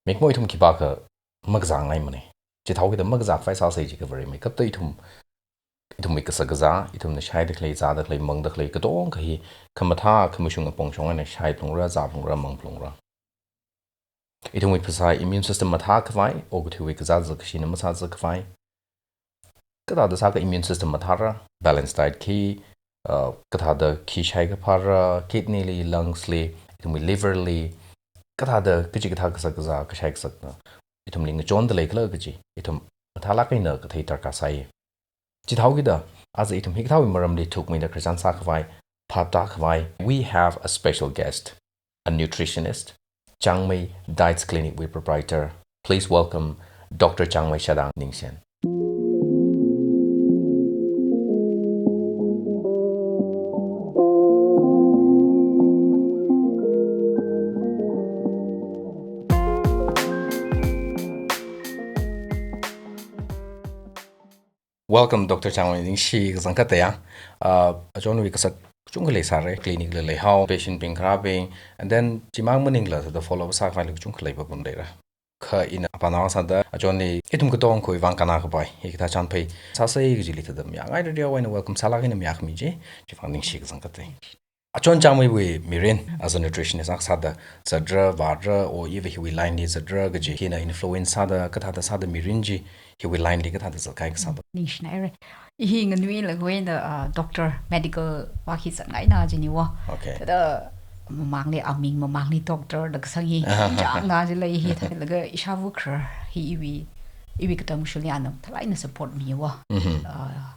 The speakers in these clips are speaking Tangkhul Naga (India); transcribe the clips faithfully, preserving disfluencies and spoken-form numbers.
Mikmoi ithum khipākha makazāngaimana. Chithāhaokida makazā khavai sāsa jiakha Varewui meikapta ithum, ithumwui kashak kazā, ithumna shaida khalei, zāda khalei, mangda khalei, katonga hi khamathā, khamashung apong shong eina shai phalungra, zā phalungra, mang phalungra. Ithumwui phasā immune system mathā khavai, okathuiwui kazāt zakashina masāzak khavai. Kathāda sākha immune system mathāra, balanced diet khi, uh, kathāda khi shai kaphāra, kidney li, lungs li, ithumwui liver li, kathāda kachi kathā kashak kazā, kashai kashakna ithumli ngachonda leikhala kachi, ithum mathālāk eina kathei darkar sai. Chithāhaokida, aja ithum hikathāwui maramli thukmeida khararchan sā khavai, phaptā khavai, we have a special guest, a nutritionist, Changmei Diets Clinic wui proprietor. Please welcome Doctor Changmei Shadang Ningshen. Welcome, Doctor Changmei, ningshi kazang kata ya. Uh, achonwui kashak kachungkha leisāra, clinic la leihao, patient bing kharābing, and then chimang maningla sāda follow sākhavai la kachungkha leipapam leira. Kha ina apānao sāda, achonli ithum katongawui vang kannā kapai, hikathā chānphei sāsa kajili thāda mayāngai rareo eina welcome sālāk eina mayākhami chi, chivang ningshi kazang kata. Achon Changmeiwui mirin, as a nutritionist akha sāda, zatra, vātra, o iva hiwui line li zatra kaji, hina influence sāda, kathāda sāda mirin chi, hiwui line li kathāda zatkahai kasā do. Ningshinaira. I hi nganuilakha eina, uh, doctor medical vā hi zatngaina jiniwo. Okay. Thāda mamangli aming, mamangli doctor da kasang hi, chāngna jila i hi, thālaga ishāva kharar hi iwui, iwui katam shuli ana mathālāk eina support miwa. Mhm. Uh,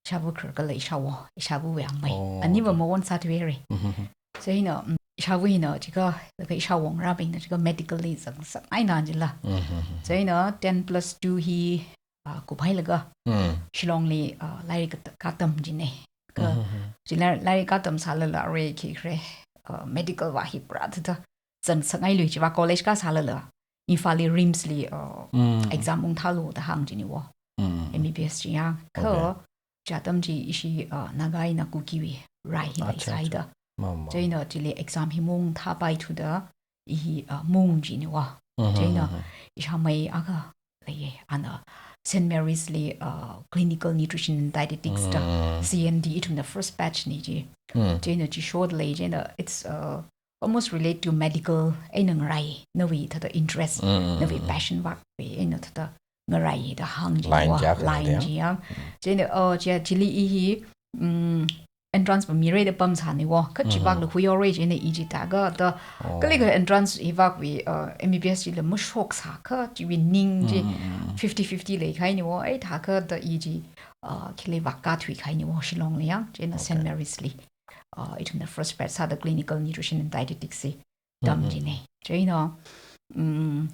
ishāva kharar kala ishāwo, ishāvawui amei. Oh, aniva okay. Mawon sāthuira. Mhm. So hina, mm, ishāva hina jiakha, laga ishāwo ngarābingna jiakha medical li zangsakngaina jila. Mhm. So hina ten plus two hi, ah, kuphailaga, Mm. Shillong li, ah, lairik kat-, katam jina. Kha, Mhm. Chi lai-, lairik katam sālala arui khi khare, ah, medical vā hi pura thāda zangsakngailui chiva college kasālala. Imphal li RIMS li, uh, Mm. exam ungthālu da hāng jiniwo. Mm. M B B S chi ya. Kha Okay. Chi atam chi ishi, uh, Naga eina Kuki wui rai hi Acha, leisai acha. Da. Ma, ma, Chieina ma. Chili exam hi maungthāpaithuda i hi, uh, maung jiniwa. Mhm, Chieina mhm. Ishāmei akha leiya. Ana Saint Mary's li, uh, clinical nutrition dietetics da Mm. C N D ithumna first batch na chi. Mm. Chieina chi short lei chieina it's, uh, almost relate to medical eina ngarai, nawui thāda interest, Mm, mm, nawui mm, mm. passion vak eina thāda ngarai da hāng Line jiniwa, chi akha line da. Chi ya. Mm. Chieina, uh, chi, chili i hi, mm, entrance va mira da pamsāniwo. Kha Mm, chivak mm. La huihaora chieina i chi thākha da, Oh. Kalikha entrance hi vakwui, uh, M B B S chila mashoksā kha, chiwui ning chi Mm, mm, mm, mm. fifty fifty leikahainiwo, ai thākha da i chi, uh, khili vak kathuikahainiwo, Shillong li ya, chieina Saint Okay. Mary's li. Uh, ithumna first batch sāda clinical nutrition and dietetics hi tam Mm-hmm. Jina. Chieina, mm,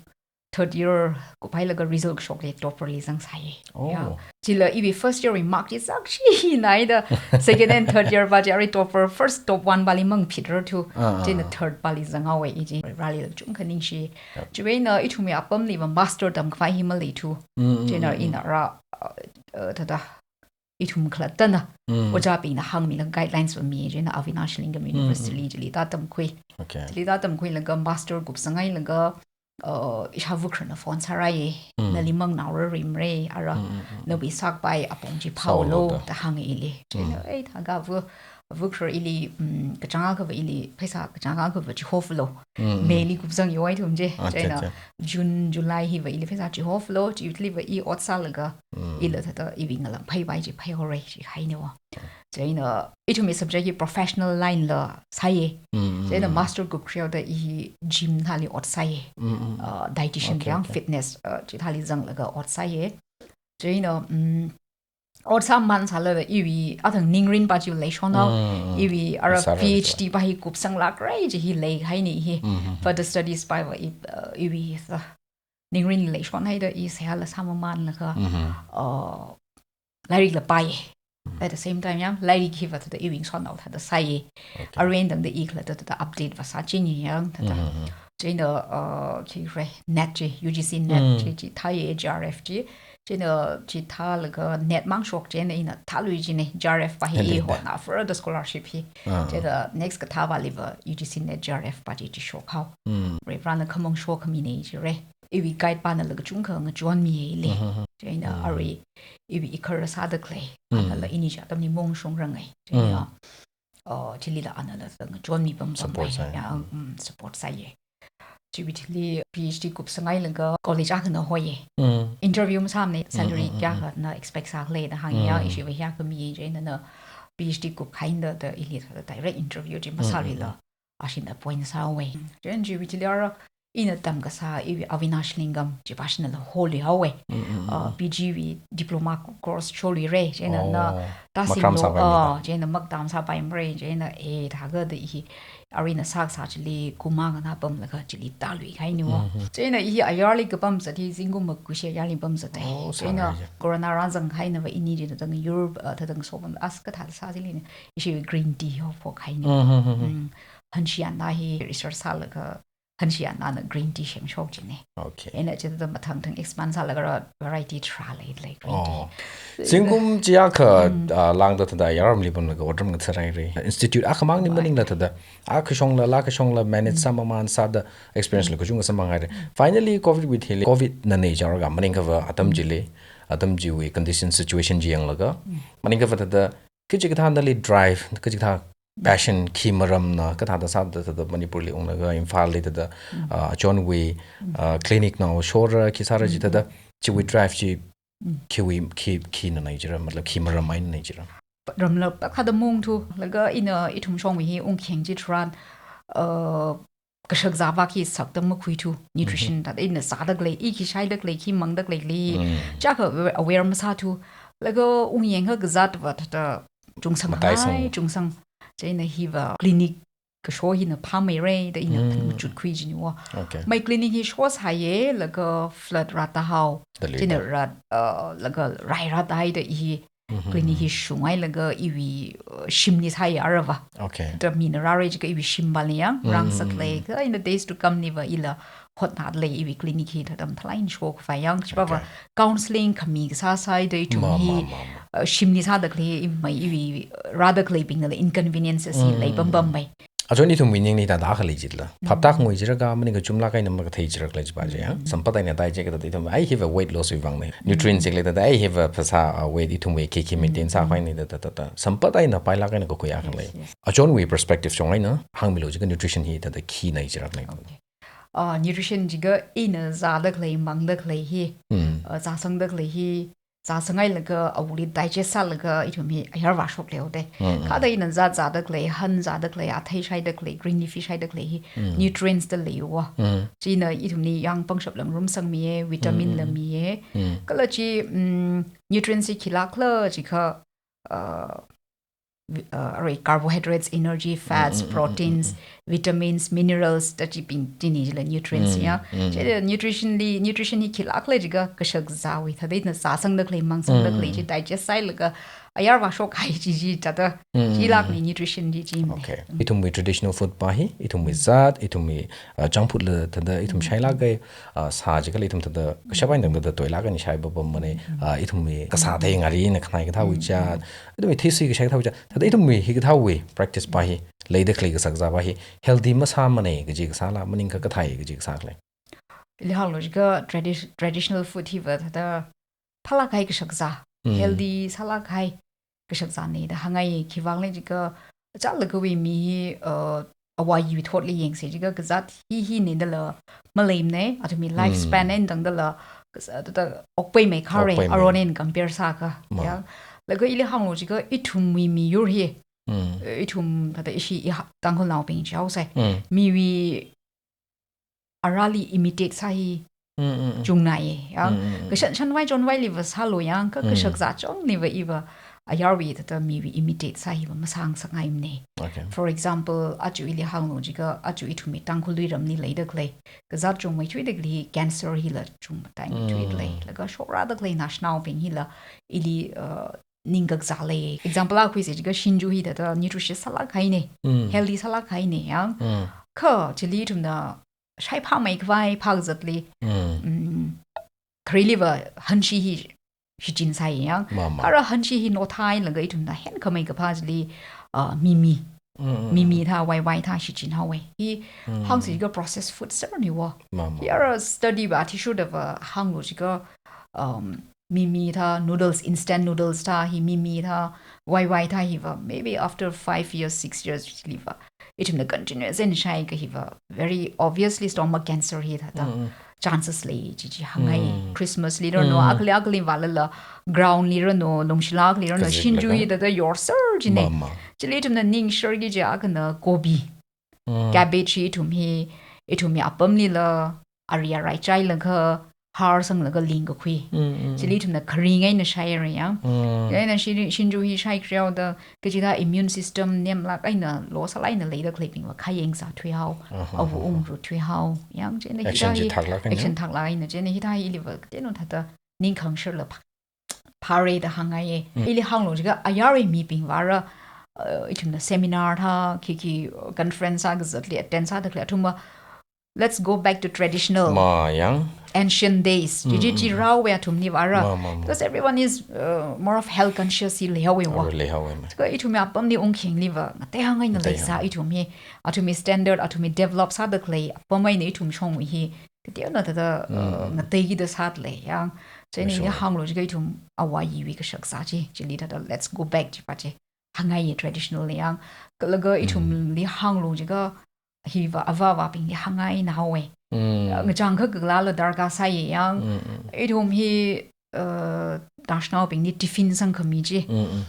third year kuphailaga result kashokli topper li zangsai. Oh. Ya. Chila iwui first year wui mark chi zakshinaida. Second and third year va chi arui topper, first top one vali mang phit rarthu. Ah, ah, Chieina ah. Third vali zanghaowa i chi. Rali chungkha ningshi. Yep. Chiwui eina ithumwui apamli va master tamkhavai hi maleithu. Mm, mm, Chieina mm, mm. Ina ra, uh, uh, thāda ithum khalattana, Mm. ojābingna hāngmilaga guidelines va mi chieina Avinash Lingam Mm, University mm. Li chili tātamkhui. Okay. Chili tātamkhuilaga master kupsanghailaga, uh, ishāva khararna phone sārai, Mm. nali mang naora rimra, ara, Mm, mm, mm, mm. Nawui sākhavai apong chi Sālo phālo da. Da hānga ili. Chieina, Mm. Ei, thākha va, va kharar ili, mm, kachāng akhava ili, pheisā kachāng akhava chihofalo. Mm, mm. May li kupsanghaowa ithum chi. Acha, Chieina, acha. June, July hiva ili pheisā chihofalo, chili va i ot sālaga, Mm. ila thāda iwui ngalam phaipai chi phaihaora chi hainiwa. Chieina, ithumwui subject hi professional line la sāya. Mm, mm, Chieina mm. Master kupkhuihaoda i gym thāli ot sāya. Mm, mm. Uh, dietitian Okay, yang okay. fitness, uh, chithāli zanglaga ot sāya. Chieina, mm, ot sāman sālala iwui, athang ningrin pa chi leishonhao, Mm, mm. iwui ara Sāra P H D pa hi kupsanglākra chi hi leihaina hi. Mm, mm, mm. Further studies pa va i, uh, iwui sa ningrin leishonhaida i seihāla sāmamanlaga, Mm-hmm. uh, lairik la pai. Mm. At the same time, ya, lairik hiva thāda iwui ngasotnao thāda sāya. Okay. Arui eina tangda i khalatta thāda update va sāchingya thāda. Mm-hmm. Chieina, uh, khi re, NET chi, U G C NET Mm. chi, chi thāya, J R F chi. Chieina chi thālaga NET mang shok chieina ina thālui jine, G R F pa hi. And i then hotna further scholarship hi. Ah. Chieina next kathā paliva U G C NET G R F pa chi chi shok hao. Mm. Reverend la khamong shok khamine jire. Iwui guide pana la kachungkha ngachonmi le. Mm-hmm. Chieina Mm. arui iwui ikhar sāda khalei. Mm. Ana la ini chi atamli mong shong rangai. Chieina Mm. uh, chilila ana la ngachonmi pam pam Support mai. Sāi. Ya, Mm. mm, support sāye. Chiwui thili PhD kupsangailaga college akhana hoye. Mm. Interview masāmane, salary Mm, mm, mm, kayākha na expect sākhala da hānga, Mm. ishiva hiyākha mi chieina na PhD kupkahai da da ili da direct interview chi Mm, mm, masālila. mm. Ashin appoint sāhaowe. Chieina chiwui thili ara ina tamkasā iwui Avinash Lingam chi pa shina la holuihaowe. Mm, mm, mm, Uh, mm. P G wui diploma course choluire. Chieina na Oh, tāsinglo, makram sāpai uh, mida. Chieina maktam sāpaimare. Chieina e thākha da i arui na sākasā chili kum akha na pamlaga chili tāluikahaine wo. Mm-hmm. Chieina i ayarli kapam zat hi zingkum makushi ayarli pam zat e. Oh, Chieina sāngai ja. Corona rāzangkahaina va ini chi thāda Europe, uh, thāda sopam as kathā sā chili ne. Ishi green tea ho phokhaine. Mm-hmm, mm-hmm. Mm. Hanshi ana hi research sālaga hanshi ana na green tea semshok jine. Okay. Ina chithāda mathangthang expand sālaga ra variety tharā lei lei green tea. Oh. Zingkum chiyākha, Mm. ah, lāngda thāda yaramli pamlaga otram ngatharai re. Institute akhamangli Right. maningla thāda. Akha shongla, la kha shongla manage Mm. sāmamān sāda experience Mm. la kachungkha samphanghaire. Mm. Finally, covid wui thili, covid na nei chāngrāga maningkhava atam Mm. chili, atam chiwui condition situation chi yanglaga. Mm. Maningkhava thāda, kachikathā nali drive, kachikathā passion khi maramna, kathāda sāda thāda Manipurli unglaga, Imphalli thāda, Mm. ah, achonwui, Mm. ah, clinic nao shora, khi sāra chi Mm, thāda, mm. chiwui drive chi, Mm. khiwui, khi, khina nai jira, matlab khi maram eina nai jira. Ramla pa khada mong thu, laga ina ithum shongwui hi ungkheng chitharan, uh, kashakzā va khi sakda makhui thu, nutrition Mm-hmm. thāda ina zāda khalei, i khi shaida khalei, khi mangda khalei li, Mm. chiyākha aware, aware masā thu, laga ungyangkha kazat va thāda chungsang Mataisang. hai, chungsang. Chieina hiva clinic kasho hina phāmeire da ina Mm. phan machut khui jini wo. Okay. Mai clinic hi shosāye, laga flood rātahao. Dalei Chieina da. rāt, uh, laga rai rātahai da i Mm-hmm. clinic hi shungailaga iwui, uh, shimli sāya ara va. Okay. Da mina rāra jiakha iwui shim pali yang, Mm, rāngasak mm, lei, mm. kha in the days to come li va ila hotnada lei iwui clinic hi thāda mathālāk eina shokhavai yang, chi pa va Okay. counseling khami kasā sāi da ithum Ma, hi, ma, ma, ma. uh, shimli sāda khalei i mai iwui, uh, rāda khaleibingna la inconveniences hi Mm, lei mm, pam pam mm. mai. Achon ithumwui ningli thāda khalei jila. Mm. Phaptākngui jira kha, maningkha chumlāk eina makathei jira khalei chi pa chi ya. Mm. Sampat eina tai chi kathāda ithum, ai hiva weight loss wui vang ne. Nutrients Mm. chi khalei thāda, ai hiva phasā, uh, weight ithumwui khi khi maintain Mm, sā mm. khavai ne da, da, da, da. Sampat eina pailāk eina kakhuiya khalei. Yes, yes. Achonwui perspective shong eina, hāngmilu jiakha nutrition hi thāda khi nai jira khalei. Okay. Uh, nutrition jiakha ina zāda khalei, mangda khalei hi, Mm. uh, zāsangda khalei hi, zāsangailaga awuili digest sālaga ithum hi ayar vāshok lei de. Mm, mm. Kha da ina zā zāda khalei, han zāda khalei, athei shaida khalei, green leafy shaida khalei hi, Mm. nutrients da lei wo. Mm. China ithumli yang pangshap la ngarumsangmiye, vitamin Mm, mm, la mm. miye. Mm. Kala chi, mm, nutrients hi khilākhala jiakha, uh, vi-, uh, arui carbohydrates, energy, fats, Mm, mm, mm, mm, proteins, mm. vitamins, minerals, da chibing chini jila nutrients Mm, ya. mm. Chieina nutrition li, nutrition hi khilākhala jiakha kashakzāwui thāda ina zāsangda khalei, mangsangda khalei Mm. chi digest sāhailaga ayar vāshok kahai chi chi thāda Mm. chilāk eina nutrition chi chi ne. Okay. Mm. Ithumwui traditional food pa hi, ithumwui Mm. zat, ithumwui, uh, junk food la thāda ithum Mm. shailāk kahai, uh, sā jiakha la ithum thāda kashap eina tangda toilāk eina shai pam pam mane, Mm. uh, ithumwui kasā Mm. thei ngari eina khanai kathāwui Mm. zat, Mm. ithumwui theisui kashai kathāwui zat, thāda ithumwui hikathāwui practice pa hi, leida khalei kashakzā pa hi, healthy masāmane kaji kasāla, maningkha kathāi kaji kasā khala. Ili hānglu jiakha tradi-, traditional food hiva thāda phālāk kahai kashakzā, Mm. healthy sālāk kahai kashakzāne da hāngngai, khiwuivang khala jiakha, chālakha wui mi hi, uh, āwo āyiwui thotli yangsa jiakha kazat hi hine dala maleimane, athumwui lifespan Mm. eina tangdala, kazat thāda okpaimeikharei, Okpaimei. aruiwui eina compare sākha, Ma. ya. Laga ili hānglu jiakha ithumwui miyur hi, Mm. eh, ithum thāda ishi i ha-, Tangkhulnaobing jihaosai. Mm. Miwui arali imitate sāhi Mm, mm, mm. chungnaye, ya. Mm, mm, mm. Kashan shanvai chonvailiva sālu yang, kha Mm. kashakzā chongliva iva ayarwui thāda miwui imitate sāhiva masāngasakngaimane. Okay. For example, aja ili hānglu jiakha, aja ithumwui Tangkhul luiramli leida khalei, kazat chungmeithuida khalei cancer hila chungmeithuida khalei, Mm. laga shokrāda khalei naoshinaobing hila ili, uh, ningkakzā lei. Example akha khuisa jiakha shinju hi thāda nutritious sālāk kahaine, Mm. healthy sālāk kahaine yang. Mm. Kha chili ithumna shaiphāmeikhavai phākazatli, Mm. mm, khareliva hanshi hi shichin sāi yang. Ma, ma. Kha ara hanshi hi nothailaga ithumna henkhamei kaphā chili, uh, mimi. Mm, mm, Mimi mm. thā, waiwai thā shichin haowe. Hi Mm. hāngsi ka processed food sāra ni wa. Ma, ma. Hi ara study va, athishurda va hānglu jiakha, um, mimi thā, noodles, instant noodles thā, hi mimi thā, waiwai thā hiva, maybe after five years, six years chiliva, ithumna continuous eina shaiakha hiva, very obviously stomach cancer hi thāda Mm, mm. chances lei chi chi hāngai. Mm. Christmas li ranu, Mm. akhali akhali vālala, ground li ranu, lungshila akhali ranu, Kazip shinju laga. hi thāda yorser chine. Ma, ma. Chili ithumna ningsharki jiakhana gobi. Mm. Cabbage hi ithum hi, ithumwui apamlila, ari arai chailaga, har sanglaga lingkakhui. Mm, mm, Chili mm. ithumna kharing eina shaira yang. Mm. Chieina shi-, shinju hi shaikhreoda, kachida immune system nemlak eina, lo sālak eina leida khaleibingva khayeng sāthui hao, Aha, avu aha. ungru thui hao. Yang chieina Action hithā chi hi thaklak eina. action thaklak eina, chieina hithā hi iliva, chieina thāda ningkhang sharla pha-, phare da hāngngaiye. Mm. Ili hānglu jiakha ayarwui mibingva ara, uh, ithumna seminar thā, khi khi, uh, conference thā kazatli attend sāda khalei athumva, let's go back to traditional Ma yang. ancient days. Chi chi Mm, chi mm. raowe athumli vāra. Ma, ma, ma. Because everyone is, uh, more of health conscious hi leihaowe wa. Ara leihaowe ma. Kha ithumwui apamli ungkhangliva, ngatei hāngngai na Ngatei leisā hāng. ithum hi. Athumwui standard, athumwui develop sāda khalei, apam eina ithum shongwui hi. Kateona thāda, uh, Mm. ngateikida sāda lei yang. Chieina Sure. hānglu jiakha ithum avā iwui kashak sā chi. Chili thāda, let's go back chi pa chi. Hāngngaiye traditional li yang. Kalaga Mm. ithumli hānglu jiakha hiva avā avābingli hāngngai na haowe. Mm. Ngachang kha kakālala darkar sāye yang. Mm, mm. Ithum hi, uh, naoshinaobingli tiffin sangkhami chi. Mm, mm.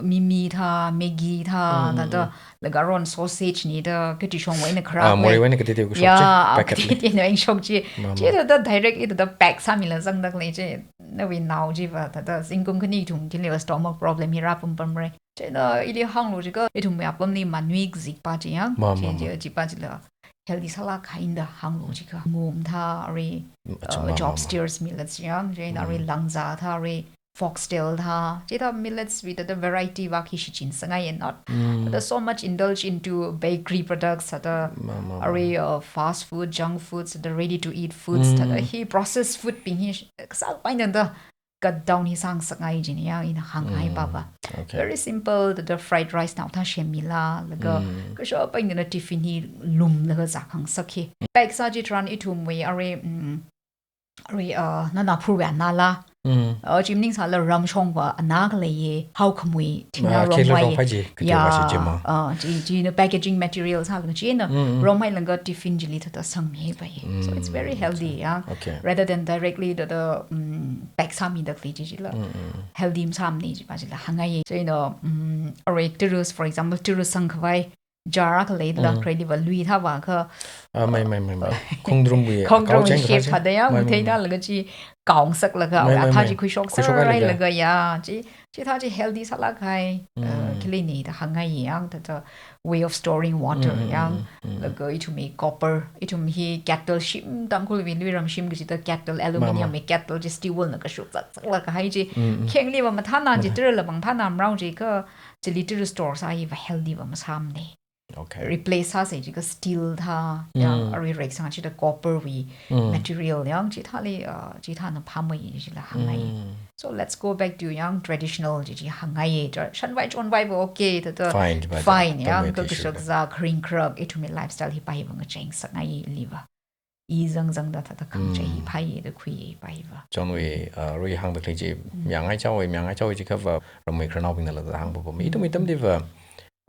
Mimi thā, Maggi thā, Mm, mm, thāda, mm. laga aruihon sausage nida, kati shongwui eina kharā Ah, wui. moriwui eina kati teo kashok Ya, chi, ah, packet kati li. teo eina shok chi. Ma, Chi ma. thāda direct i thāda pack sāmila zangda khalei chi. Nawui nao chiva, thāda, zingkum khani ithum, chili stomach problem hi rāpam pamra. Chieina ili hānglu jiakha, ithumwui apamli manui kazip pa chi yang. Ma, Chi, ma, chi, ma. chi pa chila healthy sālak kahai eina hānglu jiakha. Ngum thā, arui, Mm, acha, uh, ma, ma, ma. Jobsters millets yang, chieina arui Mm. langza thā, arui foxtail thā. Chithā millets wui thāda variety va khi shichin sāngai and not. Mm. There's so much indulge into bakery products, thāda Ma, ma, ma. arui, uh, fast food, junk foods, thāda ready to eat foods, Mm. thāda hi processed food bing hi sh-, kasā pai nanda cut down hi sāngasakngai jin yang ina hāngngai Mm. pa va. Okay. Very simple, thāda fried rice nao thā shemmila, laga Mm. kashok pai nanda tiffin hi lumlaga zākhangasak hi. Pack sā chitharan ithumwui arui, mm, arui, uh, nana phurwui anala. Mm. Uh, chi maning sāla ramshongva ana khaleiye, haokhamui, thingna Ah, khela romwui. rompai chi, kati Ya, va shi chi ma. uh, chi, china packaging material sālaga china, Mm, mm. romhailaga tiffin chili thāda sangmi pa ye. So it's very Mm, healthy, ya. Okay. Rather than directly thāda, mm, pack sāmida khalei chi chila. Mm, mm. Healthy masāmane chi pa chila hāngngaiye. So, you know, mm, arui terus, for example, terus sangkhavai, jar akha leila, Mm. khareliva lui thā vākha. Ah, mai, mai, mai, mai. Khongdrumwui, Khongdrumwui khao cheng shape kha chi. thāda ya, Mai, mai, mathei mai. thālaga chi, kaongasaklaga, Mai, mai, athā mai. chi khuishok Khuishok sārai hailaga. laga ya, chi, chithā chi healthy sālak kahai, uh, Mm. khaleine da hāngngai yang, thāda way of storing water Mm, mm, yang, mm, mm. laga ithumwui copper, ithum hi kettle shim, Tangkhulwui lui ramshim kachida kettle, Ma, ma. aluminium wui kettle chi steel wool na kashuk zakzaklak kahai chi. Mm, mm. Khengliva mathāna chi, Mm. tira la mathāna mrao jiakha, chili tira store sā hiva healthy va masāmane. Okay. Replace sāsa jiakha steel thā, ya, Mm. arui rek sāng chida copper wui Mm. material yang chithāli, uh, chithāna phāmei chila hāngngai. Mm. So let's go back to yang traditional chi chi hāngngai. Tra-, shanvai chonvai va okay, thāda Fine, chi pa fine, ta yang mei ka ti kashak shuka. zā kharing kharak, ithumwui lifestyle hi pa hiva ngacheng sakngai liva. I zangzangda thāda khangachei hi Mm. phāye da khuiye pa hiva. Chonwui, uh, rui hāngda khalei chi, Mm. myangai chaowe, myangai chaowe jiakha va, ramwui khararnaobingna la hāngpapam. Ithum Mm. itamliva,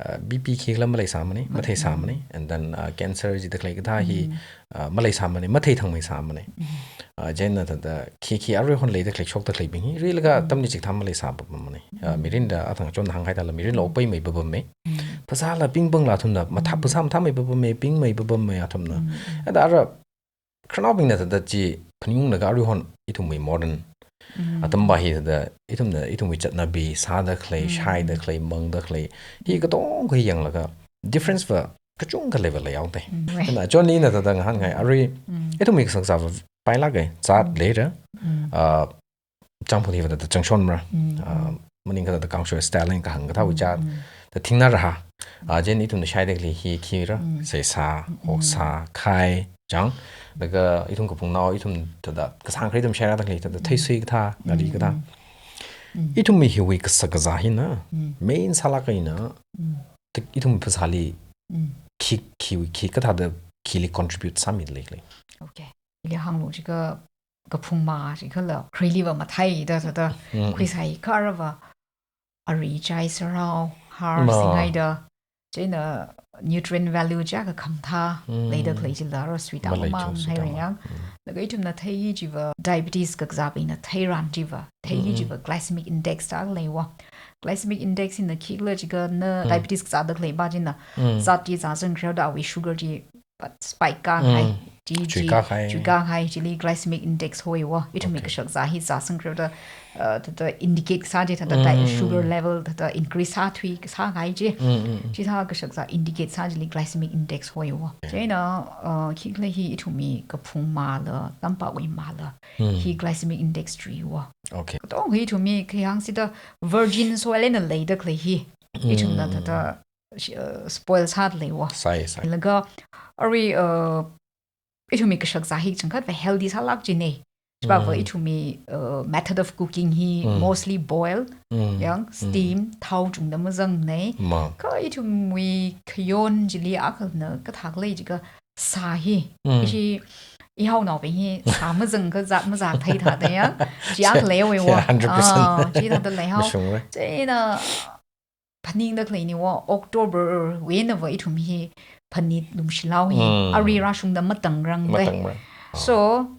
uh, B P khikhala maleisāmane, Mm. matheisāmane. And then, uh, cancer jida khalei kathā hi, Mm. uh, maleisāmane, mathei thangmeisāmane. Mm. Uh, chieina thāda, khi khi aruihon leida khalei shokda khaleibing hi, rilaga Mm. atamli chikathā maleisāpapamane. Uh, Mm. mirinda athang chon hānghaida la, mirinla Mm. okpaimeipapame. Mm. Phasāla pingpangla athumna, mathā Mm. phasā mathāmeipapame, pingmeipapame athumna. Mm, mm. Ada ara, khararnaobingna thāda chi, phaningunglaga aruihon ithumwui modern. Mm. Atam va hi thāda, ithumna, ithumwui chatnabi, sāda khalei, Mm. shaida khalei, mangda khalei. Hi Mm. katonga hi yanglaga, difference va, kachungkha level la yaoda. Mm, wei. Ana, chonli ina thāda ngahānngai, arui, Mm. ithumwui kasakzā va, pailāke, zat Mm. leira. Mm. Uh, changphun hiva thāda changshon mara. Mm, Ah, mm. maningkha thāda kangshoi style eina kahāng kathāwui Mm, chān. mm. Thāda thingnā raha. Ah, chieina ithumna shaida khalei hi khira, Mm. seisā, Mm, mm. hoksā, khai, chang. Laga ithum kaphungnao, ithum thāda kasāngkhare ithum shairāda khalei, thāda Mm. theisui kathā, Mm, ngali kathā. mm. Mm. Ithumwui hiwui kashak kazā hina, Mm. main sālāk eina, Mm. tik ithum phasāli Mm. khi, khi, khi kathāda khili contribute sāmi leikhala. Okay. Ili hānglu jiakha kaphung mā jiakha la, khuili va mathāi da, da, da, Mm. khuisai kharava, ari chai sarao, har Ma. singai da, chieina nutrient value chiakha khamathā Mm. leida khalei chila rā sui ta Malei mang chungsu hai ta reng mang. yang. Mm. Laga ithumna thei hi chiva diabetes kakazābingna theiran chiva, thei hi Mm. chiva glycemic index ta leiwa. Glycemic index hina khikhala jiakha na Mm. diabetes kazāda khalei va china, Mm. zat chi zāzang kharda awui sugar chi, but spike kahai, Mm. chi, Chui chi, kahai. chui kahai, chili glycemic index hoiwa. Ithumwui Okay. kashak kazā hi zāzang kharda, uh, thāda indicate kasā chi thāda di-, Mm. sugar level thāda increase sāthui kasā kahai chi. Mm, mm, mm. Chithā kashak kazā indicate sā chili glycemic index hoiwa. Okay. Chieina, uh, khikhala hi ithumwui kaphung mā la, tampakwui mā la, Mm. hi glycemic index chuiwa. Okay. Katonga hi ithumwui khi hāngsida virgin soil eina leida khalei hi. Ithumna Mm. thāda, shi-, uh, spoil sāda leiwa. Sai, sai. Laga, arui, uh, ithumwui kashak kazā hi changkhat va healthy sālāk jina. Chiva va Mm. ithumwui, uh, method of cooking hi Mm. mostly boil, Mm. yang, Mm. steam, thao chungda mazangnei. Ma. Kha ithumwui khayon chili akhana kathā khalei jiakha sā hi. Mm. Ishi, ihaonaobing hi sā mazang kazat mazat thei thāda yang. Chi akha leiweiwa. Yeah, hundred percent. Ah, chi thāda leihao. Mashungra. Chieina phaningda khalei niwa October wui eina va ithum hi phanit lumshilao hi. Mm. Arui rāshungda matangrang dai. Matangrang. So,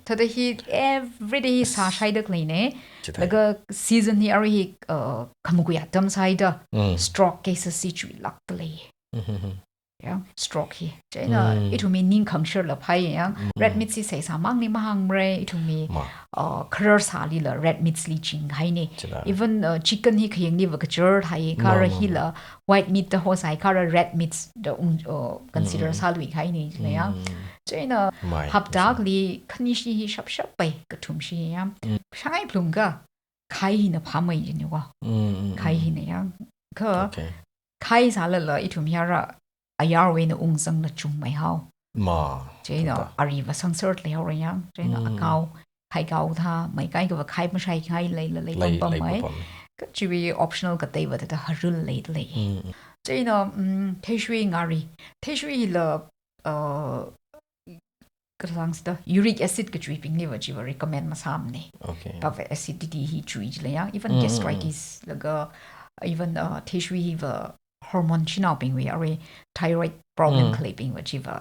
thāda hi everyday hi sā shaida khalei nei. Chithāi. Laga season hi arui hi, uh, khamakui atam sāhaida Mm. stroke cases hi chuilāk khalei. Mm-hmm. Ya, stroke hi. Chieina Mm. ithumwui ning khangshar la phāi yang. Mm. Red meat si seisā mangli mahāngmara, ithumwui, Ma. uh, kharar sāli la red meats li chinghaina. Chila. Even, uh, chicken hi khayangli va kachar thai, kharā Ma, ma, hila ma. white meat da hosai, kharā red meats da ung, uh, consider Mm. sālui haina, chila yang. Mm. Chieina Mai, hapta mai. kali khani shi hi shap shap pai, kathum shi yang. Mm. Shangai phlung kha, khai hina phāmei jiniwa. Mm, mm, Khai mm. hina yang. Kha, Okay. khai sālala ithum hiya rā ayarwui eina ungzangna chungmeihao. Ma, Chieina thāda. ari va sangsar leihaora yang. Chieina Mm. akao, khai kao thā, mei kaikha va khai mashai khai leila lei Lei, pam pam lei mai. pam pam. Kachiwui optional katei va thāda harul leida lei. Mm, mm. Chieina, mm, theishui ngari. Theishui hila, uh, kasāngsida uric acid kachuibingli va chiva recommend masāmana. Okay. Kha va acidity hi chui chila yang, even Mm, mm, mm. gastritis laga, even, uh, theishui hi va hormone shanaobingwui arui thyroid problem Mm. khaleibing va chiva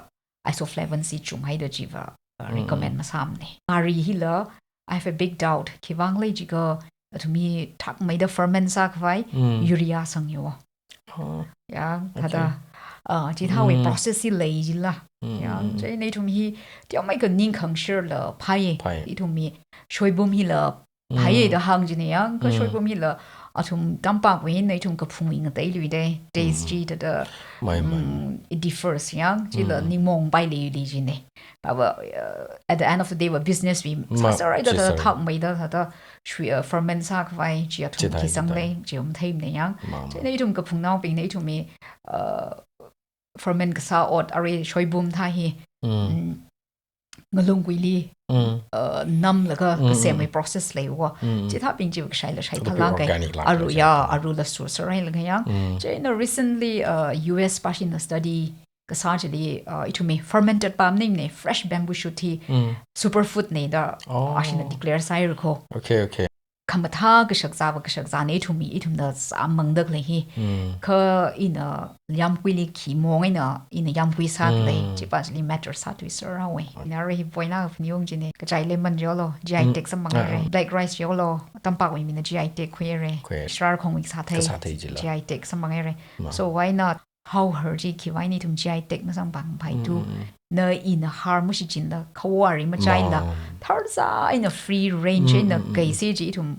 isoflavone si chunghaida chiva, uh, Mm, recommend mm. masāmana. Ngari hila, I have a big doubt. Khiwuivang lei jiakha, athum hi thakmeida ferment sākhavai, Mm. urea sangyo. Oh. Ya, Okay. thāda, uh, chithāwui Mm. process hi lei jila. Mm, Ya, mm, mm. chieina ithum hi, teomeikha ning khangshar la phāi. Phāi. Ithum hi, shoibum hila phāi Mm. da hāng jina yang, kha Mm. shoibum hila, athum tampakwui eina ithum kaphungwui ngateiluida, taste Mm. chi thāda, Mai, mai. mm, it differs yang, chila Mm. ningmaong pai lei lei jina. Kha va, uh, at the end of the day, va business wui Ma, sāsārai da, chi da sārai. thakmeida, thāda, shui, uh, ferment sākhavai, chi athum Chi thai, khi chi sang thai. lei, chi um theimana yang. Ma, ma. Chieina ithum kaphungnaobingna ithum hi, uh, ferment kasā ot, arui shoibum thā hi, Mm. mm, ngalungguili, Mm. uh, namlaga Mm, kasemwui mm. process leiwa. Mm, mm. Chithābing chi kashai la shai Thāda thalang kai. organic lāk Aru, lāk ya, chithā. aru la sur sarai laga yang. Mm. Chieina recently, uh, U S pāshina study kasā chili, uh, ithum hi fermented palm ningna fresh bamboo shoot hi Mm. superfood na da Oh. ashina declare sāhaira ko. Okay, okay. Khamathā kashakzā va kashakzāna ithum hi, ithumna sāmangda khalei hi. Mm. Kha ina yāmguili khi maong eina, ina yāmgui sāda lei, Mm. chiva chili matter sāthui sāra wei. Ina arui hi poina phaningungchina, kachai lemon jolo, G I Mm. tag samphang Ah, haira. ah. Black rice jolo, tampakwui mina G I tag khuihaira. Khuihaira. Sharkhongwui sāthei, Kasāthei chila. G I tag samphang haira. Ma. So why not? Hauhar chi khiwuivang ithum G I tag masamphangpai tu. Mm, mm, mm. Na ina har mashichinla, khawari machaila, Ma. tharzā eina free range Mm, eina mm, mm, mm. kaise chi ithum,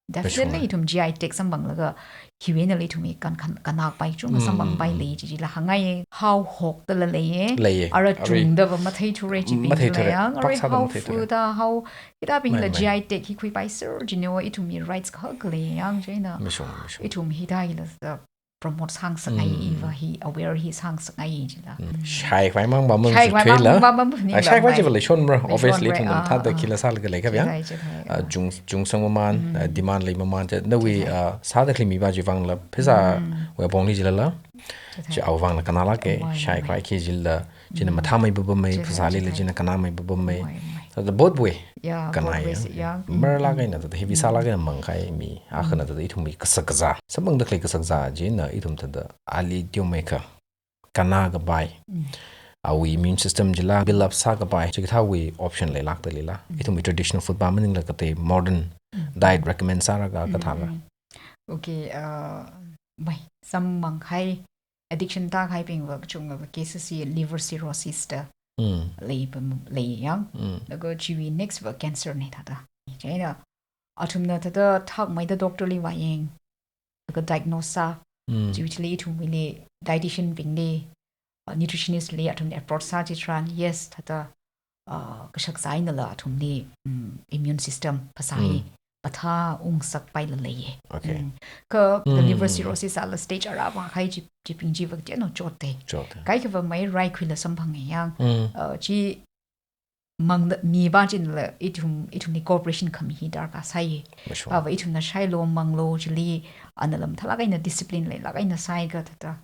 definitely Kashong. ithum G I tag samphanglaga, hiwui einala ithum hi kan, kan, kanakpai chungkha Mm, samphangpai mm, mm. lei chi, chila hāngngai, hauhokdala leiya. Leiya. Ara Arui chungda va matheithura chibing matheithura. lei yang, Pak arui sāda matheithura. haofuda, hau, hithābingla Mai, mai. G I tag hi khuipai sir, china va ithum hi rights kahak lei yang, chieina. Mashung, mashung. Ithum hithā hila sāda promote sāngasakngai, iva hi aware hi sāngasakngai jila. Shai khavai mang bam Shai khavai mang bam bam ni Ah, shai khavai bam jiva mai. Leishonra, Leishonra, obviously, ithum ah, thāda ah. Khila sālaga leikha yang. Chithai, chithai, Ah, ah. Chung, chungsang maman, ah, demand lei maman, chi, nawui, Chithai. Ah, sāda khalei mi va chi vangla, pheisā wui apongli jilala. Chithai. Chi awui vangla kannalāka, Mai, shai mai. Khavai khi jila, china mathāmei bubamei, Chithai, phasālila chithai. China kannamei bubamei. Mai, mai. Thāda both way. Yeah, Kannai both ways, ya. Yeah. Marlāk eina thāda heavy sālāk eina mangkahai mi, akhana thāda ithumwui kasak kazā. Samphangda khalei kasak kazā china ithum thāda ali teomeikha kanna kapai. Awui immune system chila build up sākapai. Chikathāwui option leilākda leila. Ithumwui traditional food va maningla katei modern diet recommend sāra ka kathāla. Okay, uh, mai, samphangkahai addiction tākahaibingva kachungkhava cases hi liver cirrhosis da Mm. lei pam, lei yang. Mm. Laga chiwui next va cancer na thāda. Chieina athumna thāda thakmeida doctor li vāyang. Laga diagnose sā. Mm. Chiwui chili ithumwuili dietitian bingli, uh, nutritionist li athumli approach sā chitharan, yes, thāda, uh, kashak kazā einala athumli, mm, immune system phasā hi Mm. mathā ungsakpaila leiya. Okay. Mm. Kha the liver Mm. cirrhosis ala stage arā vākahai chi, chibing chiva kateonao chotta. Chotta. Kaikhava mai raikhuila samphanga yang. Mm. Uh, chi mang mi va chinla ithum, ithumli cooperation khami hi darkar sāya. Mashwa. Ava ithumna shailu manglu chili anala mathālāk eina discipline leilāk eina sāakha thāda,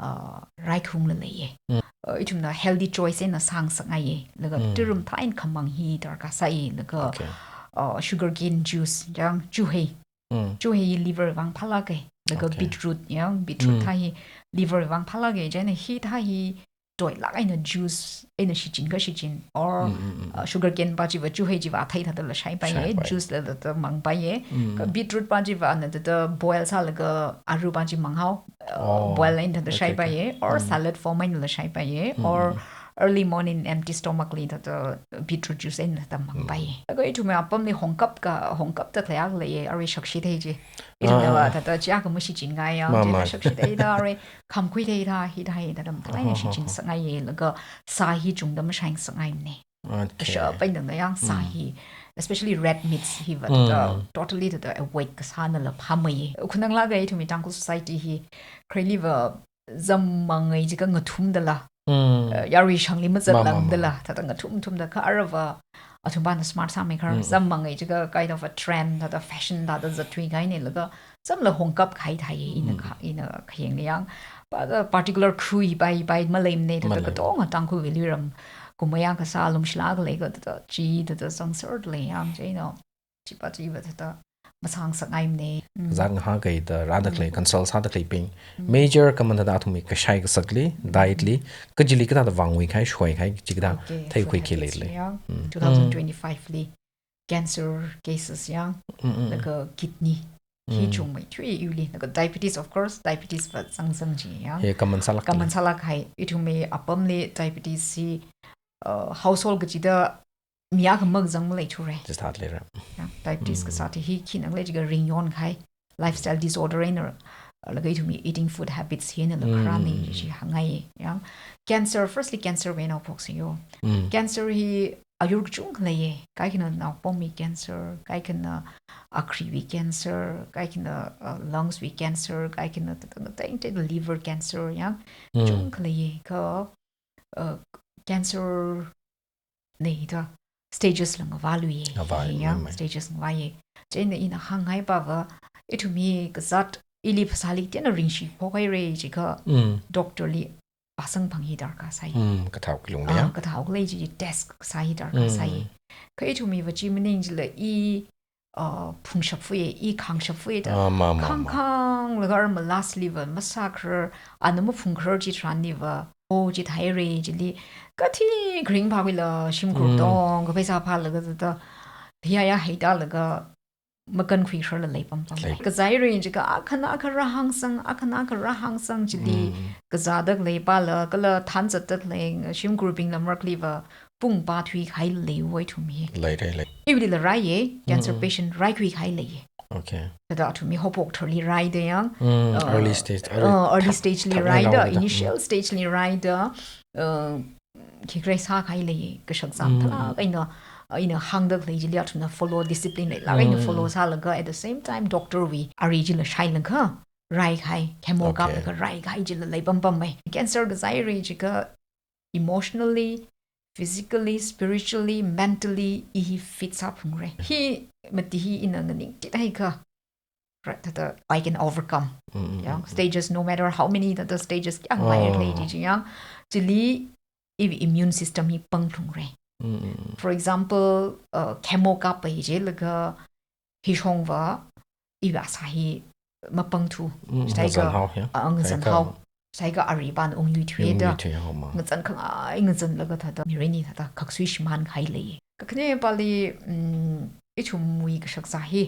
uh, raikhungla leiya. Mm. Uh, ithumna healthy choice eina sāngasakngaiya. Laga Mm. turum thāin khamang hi darkar sāya. Laga, Okay. uh, sugarcane juice, yang, chuhei. Mm. Chuhei liver vang phālāka. Laga Okay. beetroot, yang, beetroot Mm. thā hi liver vang phālāka. Chieina hithā hi toilāk eina juice eina shichin kha shichin, or, Mm, mm, mm. uh, sugarcane va chiva chuhei chiva athei thādala shaipaiya, Shaipaiya. Juice la thāda mangpaiya. Mm. Kha beetroot va chiva ana thāda boil sālaga aru va chi manghao, uh, Oh, boil eina thāda okay, okay. shaipaiya, or Mm. salad form einala shaipaiya, Mm, or mm. early morning empty stomach li thāda beetroot juice eina thāda mangpaiya. Mm. Laga ithumwui apamli hongkap ka, hongkapda khalei akha leiya, arui shakshi thei chi. Ithumna Ah, va ah. thāda chi akha mashichinngaiya, Ma, chieina ma. shakshi theida arui khamkhui theida, hithā hi thāda mathālāk eina Oh, oh, oh. shichinsakngaiya, laga sā hi chungda mashainsakngaimana. Okay. Kashap eina yang sā Mm. hi, especially red meats hiva Mm. thāda totally thāda avoid kasānala phāmeiya. Khananglāka ithumwui Tangkhul society hi khareiliva zam mangai jiakha ngathumdala. Mm. Uh, yarui shangli Ma, ma, ma. mazatlangdala, thāda ngathum thumda kha arava athumvana smart sāmeikha Mm. zam mangai jiakha kind of a trend, thāda fashion thāda zatthuikahaina laga zamla hongkapkahai thāya ina Mm. kha, ina khayang yang. But, uh, particular khui pai, pai maleimana thāda Malei. katonga Tangkhulwui luiram kumayang kasā lumshilāk leiakha thāda chi thāda zangserda lei yang, chi, you know. Chiva chiva thāda masāngasakngaimana. Mm. Zang ha kai da rāda khalei, Mm. consult sāda khaleibing. Mm. Major kaman thāda athumwui kashai kasakli, diet li, kachili kathāda vānguikahai, shoikahai, chi kathā Okay, theikhui food khi habits leili. yang. Mm. Two thousand twenty-five li cancer cases yang, Mm, mm, mm. laga kidney hi Mm. chungmeithui iwuili, laga diabetes, of course, diabetes va zangzang chi yang. He kaman sālāk Kaman lei. sālākhai, ithumwui apamli diabetes hi, uh, household kachida mi akha makazang maleithura. Just hard leira. Ya, diabetes Mm. kasā hi khina lei jiakha ringyonkhai, lifestyle disorder eina, uh, laga ithumwui eating food habits hinala Mm, kharāna mm, chi mm. hāngngai yang. Cancer, firstly, cancer wui eina haophoksa yo. Mm. Cancer hi ayur kachungkha leiya. Kaikhana naopongwui cancer, kaikhana akhriwui cancer, kaikhana, uh, lungs wui cancer, kaikhana ta-, ta-, ta-, ta-, liver cancer yang Mm. kachungkha leiya. Kha, uh, cancer na hithā stages la ngavāluiya. Ngavā, Hi yang mai, mai. stages ngavāya. Chieina ina hāngngaiva, ithumwui kazāt ili phasāli kateonao ringshi phokhaira jiakha Mm. doctor li vāsamphang hi darkar sāya. Mm, kathao kalung Ah, yang. kathao khalei chi test kasā hi darkar Mm. sāya. Kha ithumwui va chi maning jila i, uh, phungshap fuya, i khangshap fuya da. Ah, ma, ma, ma. Khang khanglaga arma last liva masākharar, ana maphungkharar chitharanliva, oh, chithāhaira chili, kathi kharing phākhuila, shimkhur Mm. tong, kapheisā phālaga thāda, thiyaya heida laga, makankhui khararla lei pampam. Lei. Kazāhaira jiakha, akhana akha rāhāngsang, akhana akha rāhāngsang chili, Mm. kazāda khalei pala, kala thanzatda khalei, shimkhurbingla markliva, pung pāthuikahai leiwui ithum hi. Lei, lei, lei. Iwuilila rāya, cancer Mm, mm. patient rākhuikahai leiya. Okay. Thāda athumwui haophok tharli rāida yang, Mm, uh, early stage, early uh, early tha-, stage li tha-, rāida, rāida. initial Mm. stage li rāida, uh, khikhalei sākahai lei, kashak zam Mm. phalāk eina, uh, ina hāngda khalei chili athumna follow, discipline leilāk eina Mm. follow sālaga, at the same time, doctor wui ari chila shailakha, rai kahai, chemo Okay. kaplaga rai kahai chila lei pampam mai. Cancer kazā haira jiakha emotionally, physically, spiritually, mentally, i hi fit sāphungra. Hi mati hi ina nganingtit haiakha, ra-, thāda, I can overcome. Mm, mm, Yang, mm, mm. stages, no matter how many thāda stages, yang Oh. mai lei chi chi yang. Chili, i immune system hi pangphungra. Mm, mm, mm. For example, uh, chemo kapai jilaga, hi shongva, i va sā hi mapangthu. Mm, Sāhaiakha, ngazan hao, ya. ah, ngazan Sāhaiakha hao. Sāhaiakha arui pāna ungluithuida. Ungluithui hao ma. Ngazan khangai ngazanlaga thāda, mirin hi thāda, khaksui shimān kahai lei. Kakhane pali, mm, ithumwui kashakazā hi.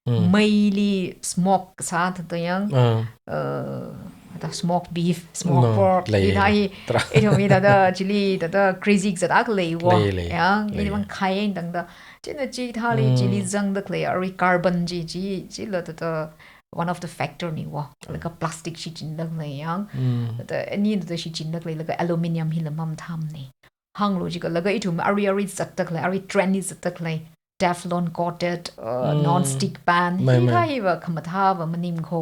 Mm. Meili smoke sā thāda yang. Ah. Uh, thāda smoke beef, smoke No, pork. lei. Hithā hi. Tra. Ithum hi thāda chili thāda crazy kazat akha lei wo. Lei, lei. Yang, Lei. i mang khai yang tangda. China chithāli Mm. chili zangda khalei, arui carbon chi, chi, chila thāda one of the factor ni wo. Laga plastic shichinda khalei yang. Mm. Thāda, ani thāda shichinda khalei, laga aluminium hila mamathāmana. Hānglu jiakha laga ithum arui arui zatda khalei, arui trend li zatda khalei, Teflon coated, uh, Mm. non-stick pan, Mai, hithā mai. hiva khamathāva maning kho.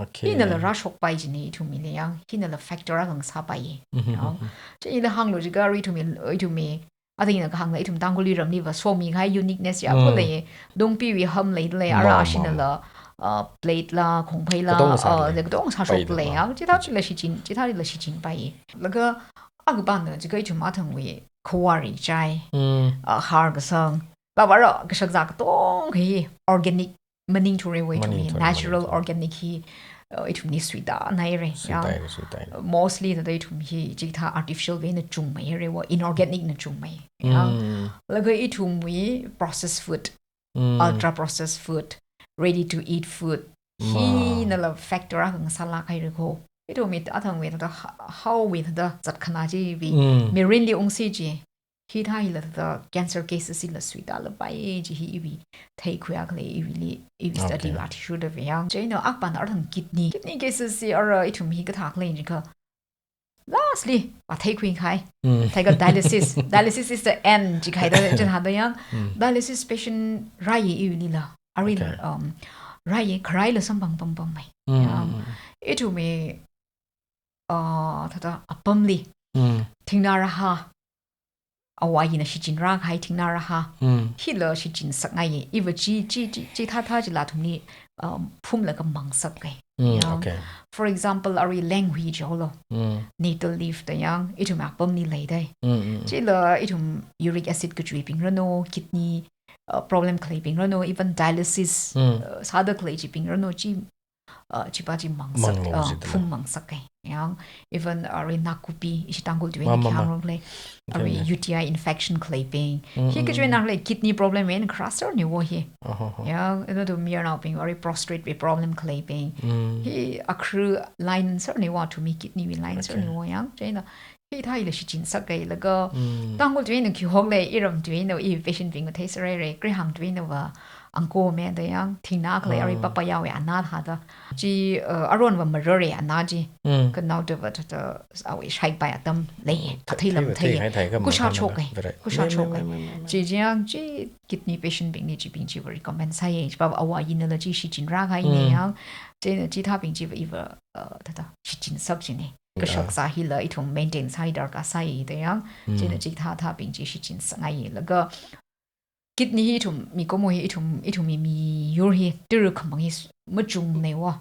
Okay. Hinala rāshokpai jina ithumli yang, hinala factor akha ngasāpai. Mhm, Yang. mhm. Chila hānglu jiakha arui ithumwui, ithumwui, athang ina kahāngla ithum Tangkhulwui ramliva somi kahai uniqueness ya Mm. kho lei, dongpiwui ham lei lei, Ma, ara ma, shinala, ma. uh, plate la, khongphei la, Katong sā uh, lei. katong sāshok Pai lei, ma. yang, chithā chila shichin, chithāla shichinpai. Laga, akha pāna jiakha ithum athangwui, kawari chai, Mm. uh, har kasang, bavara kashakazā katong hi organic maningthura wo ithum hi, Maningthura, natural maningthura. organic hi, uh, ithumli suitānhaira, Suitānhaira, yang. suitānhaira. Uh, mostly thāda ithum hi, chithā artificial wui eina chungmeihaira wo, inorganic na chungmei, yang. Mm. Laga ithumwui processed food, Mm. ultra processed food, ready to eat food, Ma. hinala factor akha ngasālāk haira kho. Ithumwui athangwui thāda ha-, haowui thāda zatkhanā chiwui, Mm. mirinli ungsi chi. Hithā hila thāda cancer cases hila suitālapai chi hi iwui theikhuiya khalei iwuili, iwui study Okay. va athishurda vei yang. Chieina akha pāna arui thāda kidney. Kidney cases hi ara ithum hi kathā khalei jiakha. Lastly, va theikhui kahai. Mm. Thākha dialysis. Dialysis is the end, chi kahai da, chi thāda yang. Mm. Dialysis patient rai iwuilila. Arui Okay. um, rai kharaila samphang pampam mai. Mm, Yang. mm, mm. Ithumwui, uh, thāda apamli. Mm. Thingnā rahā. Āwo āyina shichinrā kahai thingnā rahā. Mm. Hila shichinsakngaiya. Iva chi, chi, chi, chithāthā chila athumli, um, phumlaga mangsakkahai. Mm, Yang. okay. For example, arui lenghui jihaolu. Mm. Nettle leaf da yang, ithum apamli leidai. Mm, mm, mm. Chila ithum uric acid kachuibing ranu, kidney, uh, problem khaleibing ranu, even dialysis, Mm. uh, sāda khalei chibing ranu, chi, uh, chipa chi mangsak, Manglo uh, jida phum la. mangsakkahai. Yang, even, uh, arui nakupi, ishi Tangkhul tuiwui Ma, ma, ma. khyang rong lei. Okay, Arui ma. U T I infection khaleibing. Mm, Hi mm, kachuina mm. lei kidney problem wui eina kharā sāra ni wo hi. Oh, oh, oh. Yang, ina tu mayarnaobing, arui prostate wui problem khaleibing. Mm. Hi akhru line sāra ni wo, athumwui kidney wui line sāra Okay. ni wo yang. Chieina, hithā hila shichinsakka laga. Mm. Tangkhul tuina khi hok lei, iram tuina, i patient bing mathei sārai rai, Graham tuina va, angko me da yang, thingnā khalei arui Ah. papaya wui anā thāda. Chi, uh, aron va marare anā chi. Mm. Khanao da va thāda, awui shaipai atam lei, Thei, kathei lam thei, thei. thei, thei, ka Kusha ma, shokai, ma, ma, kusha ma, shokai. ma, ma, ma, ma. Chi jiang chi kidney patient bingli chibing chiva recommend sāya, chipa āwo āyinala chi shichinrā kahai ni Mm. yang. Chieina chithābing chiva iva, uh, thāda, shichinsak china. Ah. Kashakazā hila ithum maintain sāi darkar sāi da yang. Mm. Chieina chithāthābing chi shichinsakngai laga. Kidney hi ithum, mikumo hi ithum, ithumwui miyur hi, tara khamang hi s-, machungna wo.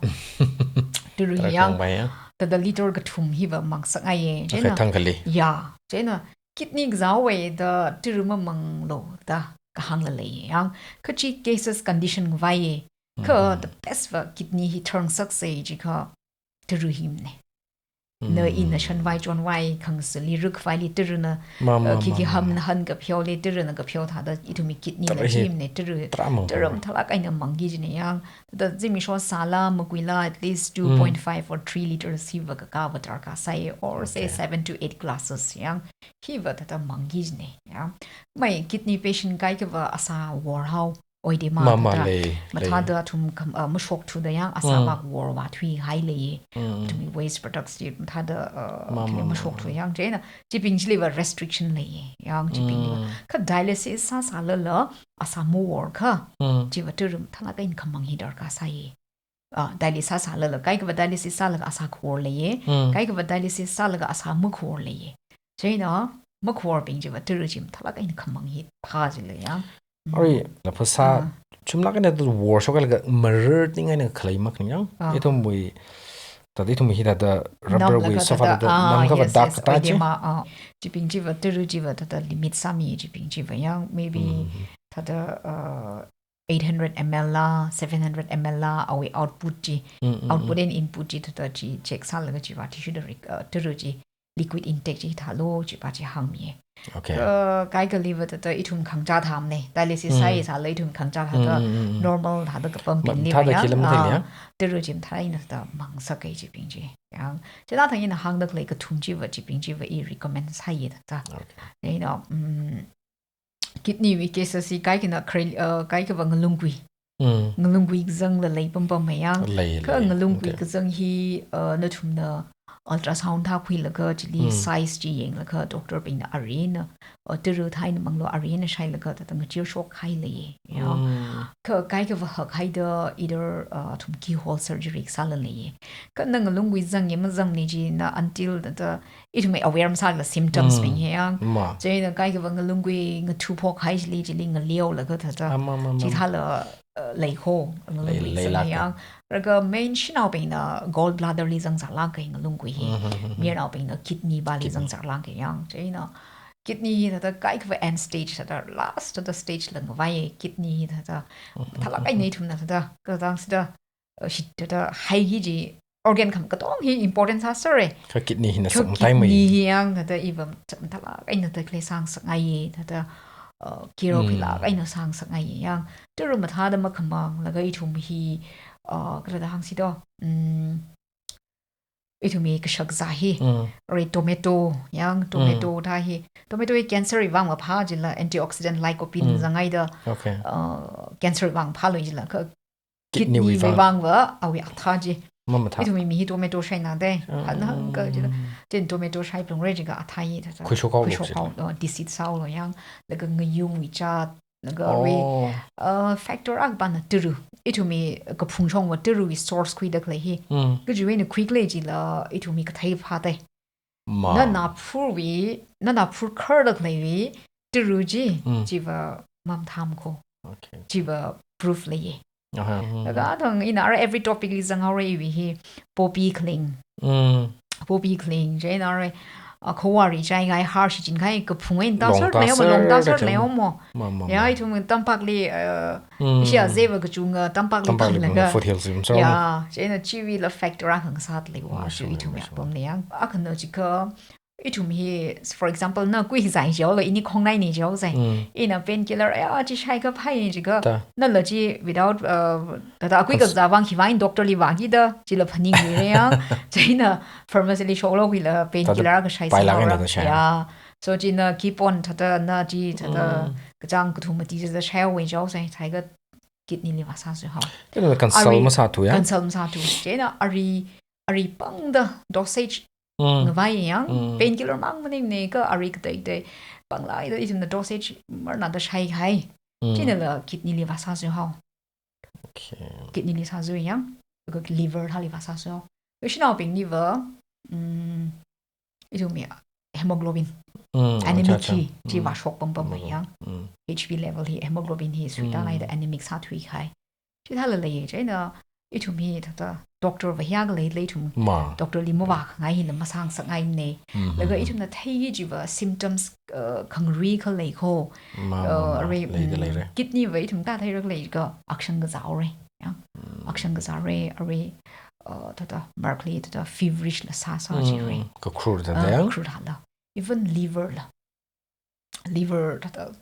Tara hi Tara yang, khamang ya. thāda liter kathum hiva mangsakngaiya. Okay, Chieina, thang kali. ya, chieina, kidney kazāwui da tara mamanglo da kahāngla lei yang. Kha chi cases condition ngavai. Kha Mm. the best va kidney hi tharngsaksei jiakha tara himana. Na Mm. ina shanvai chonvai khangasali rukvaili tarana, Ma, uh, ma, khikhi ma, ma, ham ma. na han kapheoli tarana kapheo thāda ithumwui kidney Tara la hi chimana tara, tara mang tara mang. mathālāk eina mangki jina yang. Da zimiksho sāla, makuila at least Mm. two point five or three liters hiva kakā va darkar sāi, or say Okay. seven to eight glasses yang. Hiva thāda mangki jina yang. Mai kidney patient kaikha va asā worhao. Oide ma Ma, ma, thāda, lei, lei. mathāda athum kham-, uh, mashokthuda yang, asā Mm. vak worva thuihai lei. Mm. Athumwui waste products chi mathāda, uh, Ma, athum ma, ma, mashokthu ma. yang, chieina, chibing chiliva restriction lei. Yang chibing chiva. Mm. Kha dialysis sāsālala, asā maworkha, Mm. chiva tara mathālāk eina khamang hi darkar sāi. Ah, dialysis sālala, kaikhava dialysis sālaga asā khor leiya. Mm. Kaikhava dialysis sālaga asā makhor leiya. Chieina makhorbing chiva tara chi mathālāk eina khamang hi thā chila ya. Ari, la phasā, ah, chumlāk eina tu worshok laga marar ting eina khalei makhaning ya. Ah. Ithumwui, thāda ithum hi thāda rubber wui namlaga sofa thāda, thāda, ah, namkava yes, dark yes, thā chi. Oidema, ah. Chibing chiva, tara chiva thāda limit sāmi chibing chiva ya. Maybe, mm, thāda, uh, eight hundred M L la, seven hundred M L la, awui output chi, mm, mm, output, mm, and input chi thāda chi check sālaga chiva tissue da rik-, uh, tara chi liquid intake chi thālu chiva chi hāngmi. Okay. Uh, kaikhaliva thāda ithum khangachā thāmana. Dialysis, mm, sāi sāla ithum khangachā thāda, mm, mm, mm, mm, normal thāda kapam ma-, pin liva thāda ya. Khi lam thāda ya. Ah, tara chi mathālāk eina thāda mangsak kai chibing chi. Ya. Chithāda ina hāngda khalei kathum chiva chibing chiva i recommend sāya thāda. Okay. You know, mm, kidney wui cases hi kaikhana khare-, uh, kaikhava ngalunggui. Mm. Ngalunggui kazangla lei pampam ya. Lei, kha lei. Ngalunggui, okay, kazang hi, uh, nathumna ultrasound thākhuilaga chili, mm, size chi yanglaga doctor bingna arina, uh, tara thāhaimanglu arina shailaga thāda ngachirshok kahai lei ya. Mm. Kha kaikhava hakhaida either, uh, athum keyhole surgery sāla lei. Kha na ngalunggui zangya mazangmana china until thāda ithum aware masāla symptoms, mm, bing hi ya. Ma. Chieina kaikhava ngalunggui ngathuphok kahai chili, chili ngaleolaga thāda. Ah, ma, ma, ma, ma. Chithāla, uh, lei kho, ngalunggui, lei, zang leilāk ya. Laga main shanaobingna gallbladder li zangzālāk kai ngalunggui hi. Mm, mm, mm, mm. Mayarnaobingna kidney pali, kidney, zangzālāk kai ya. Chieina kidney hi thāda kaikhava end stage thāda last thāda stage la ngavai kidney hi thāda. Mm, mm, mathālāk eina, mm, ithumna thāda, kazang sida, uh, shi thāda hai hi chi organ kham katonga hi important sāsāra. Kha kidney hina, kha sāngtai mai. Kidney hi ya thāda iva mathālāk eina thāda khalei sāngasakngai thāda, uh, care, mm, khuilāk eina sāngasakngai ya. Tara mathāda makhamanglaga ithum hi, uh, kathāda hāngsi do. Mm, ithumwui kashakazā hi. Mm. Ari tomato ya, tomato, mm, thā hi. Tomato hi cancer wui vang maphā chila antioxidant lycopene, mm, zanghaida. Okay. Uh, cancer wui vang phālui chila kha kidney wui, kidney wui vang, vangva awui athā chi. Mamathā. Ithumwui mi hi tomato shaina da. Ah. Hānghāngka chila. Chieina tomato shaiphalungra jiakha athā hi thāda khuishok haolu, khuishok chi haolu, uh, deseed sāhaolu ya. Laga ngayungwui chā, laga, oh, ri, uh, factor akha pana tara. Ithumwui kaphung shongva tarawui source khuida khalei hi. Mm. Kajiwui eina khuikhalei chila ithumwui kathei phā da. Ma. Na naphurwui, na naphur kharda khaleiwui tara chi, mm, chiva mamathā kho. Okay. Chiva proof leiya. Aha. Mm. Laga thang ina ara every topic li zanghaora iwui hi poppy khaling. Mm. Poppy khaling, chieina ara, uh, khawari chai ngai har shichin khai kaphung eina tāser, longtāser lei mo, longtāser lei mo. Ma, ma, ya, ma. Ithum tampakli, uh, mm, ishi azeiva kachunga tampakli, tampakli panglaga, foothills lim sar. Ya, chieina chiwuila factor akha ngasāda leiva, ma, chi sure, ithum, ma, ya, sure, pamli ya. Akhana jiakha, ithum hi, for example, na kui zai jihaolu, ini khongnaini jihaosai. Mm. Ina painkiller, ya, chi shai kaphai jiakha. Ta. Nala chi without, uh, thāda akui, kas- kazā vang hi vang doctor li vāki da, chila phaningluira ya. Chieina pharmacy li shoklo khuila painkiller, thāda akha shai, pailāk eina sāhaora, thāda shai. Ya. So china keep on thāda na chi thāda, mm, kachāng kathum mati thāda shaihaowa jihaosai, thākha kidney li vāsāsi hao. Chieina consult, ari, masāthu ya? Consult masāthu. Chieina ari, ari pangda dosage, mm, ngavai ya. Mm. Painkiller mang maningmana kha ari kateitei panglaida ithumna dosage marnada shaihai. Mm. Chinala kidney li vāsāsi hao. Okay. Kidney li sāsi ya. Laga liver thāli vāsāsi hao. Ishinaobingli va, mm, ithumwui hemoglobin. Mm, anemic, acha, acha, hi, chi, mm, vāshok pampam, hemoglobin, ya. Mm. H B level hi, hemoglobin hi suitā, mm, laida anemic sāthui kahai. Chithāla leiya, chieina ithum hi thāda doctor va hiyākha leilei ithum. Ma. Doctor li mavākhangai hila masāngasakngaimana. Mm-hmm. Laga ithumna theiki chiva symptoms, uh, khangarei khalei kho. Ma, ma, uh, ma. Are, leida, mm, leira. Kidney va ithum katheirak lei kha akshang kazāhaora. Ya. Mm. Akshang kazāhaora, are, uh, thāda markli thāda feverish la sāsā, mm, jira. Kakhrur thāda, uh, ya? Kakhrur thāla. Even liver la. Liver thāda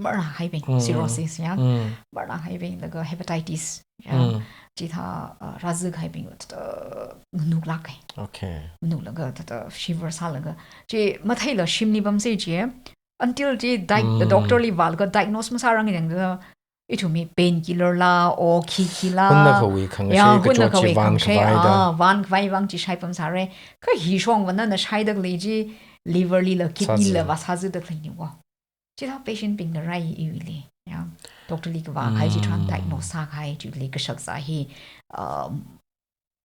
marnā haibing, mm, cirrhosis ya. Mm. Marnā haibing laga hepatitis ya. Mm. Chithā, uh, rāzak haibing thāda nganuklāk kai. Okay. Nganuklaga thāda fever sālaga. Chi matheila shimli pamsi chi. Until chi di-, mm, doctor li vālaga diagnose masārang yang da ithumwui painkiller la, o khi khi la. Hunnakhawui khangashei, ya, kachot chi hunnakhawui vān khangashei, khavai da. Ah, vān khavai vang chi shai pamsāra. Kha hishongva nana shaida khalei chi liver lila, kidney lila vāsāzida khaleina wo. Chithā patient bingna rai iwuili. Ya, doctor li kavā kahai chitharan diagnose sākahai chili kashakazā hi, um,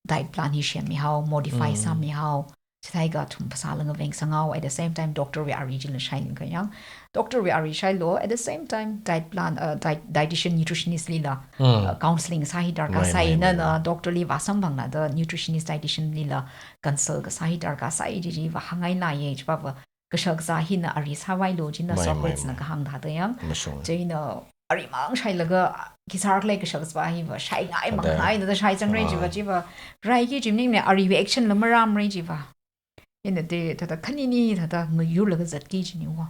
diet plan hi semmihao, modify sāmihao, chithākha athum phasā langa veng sanghao, at the same time doctor wui ari chila shai langa yang. Doctor wui ari shailo, at the same time diet plan, uh, diet, dietitian, nutritionist lila, uh, counseling sā hi darkar sāi, nana doctor li vāsamphangla da nutritionist, dietitian lila consult kasā hi darkar sāi chi chi vāhāngngai laiye, chipava kashakazā hina ari sāvailu china Socrates na kahāng thāda yang. China arimang shailaga khisar khalei kashakazā hiva shaingai mangngai da shai zangrai chiva, chiva rai ki chimning ne ari wui action la maramrai chiva. Ina de thāda khanini thāda ngayurlaga zatki chiniwo.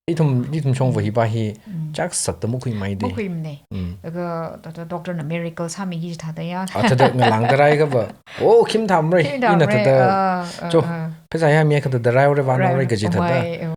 Ithum, ithum shongfa hiva hi chak sakta makhuimai de. Makhuimane. Laga thāda doctor na miracle sāmiki thāda ya. A thāda ngalāngda rai kava. Oh, khim thamrai. Khim thamrai. Ina thāda, ah, ah, cho, ah, pheisā ya mi kathāda rai ore vānao rai kaji thāda.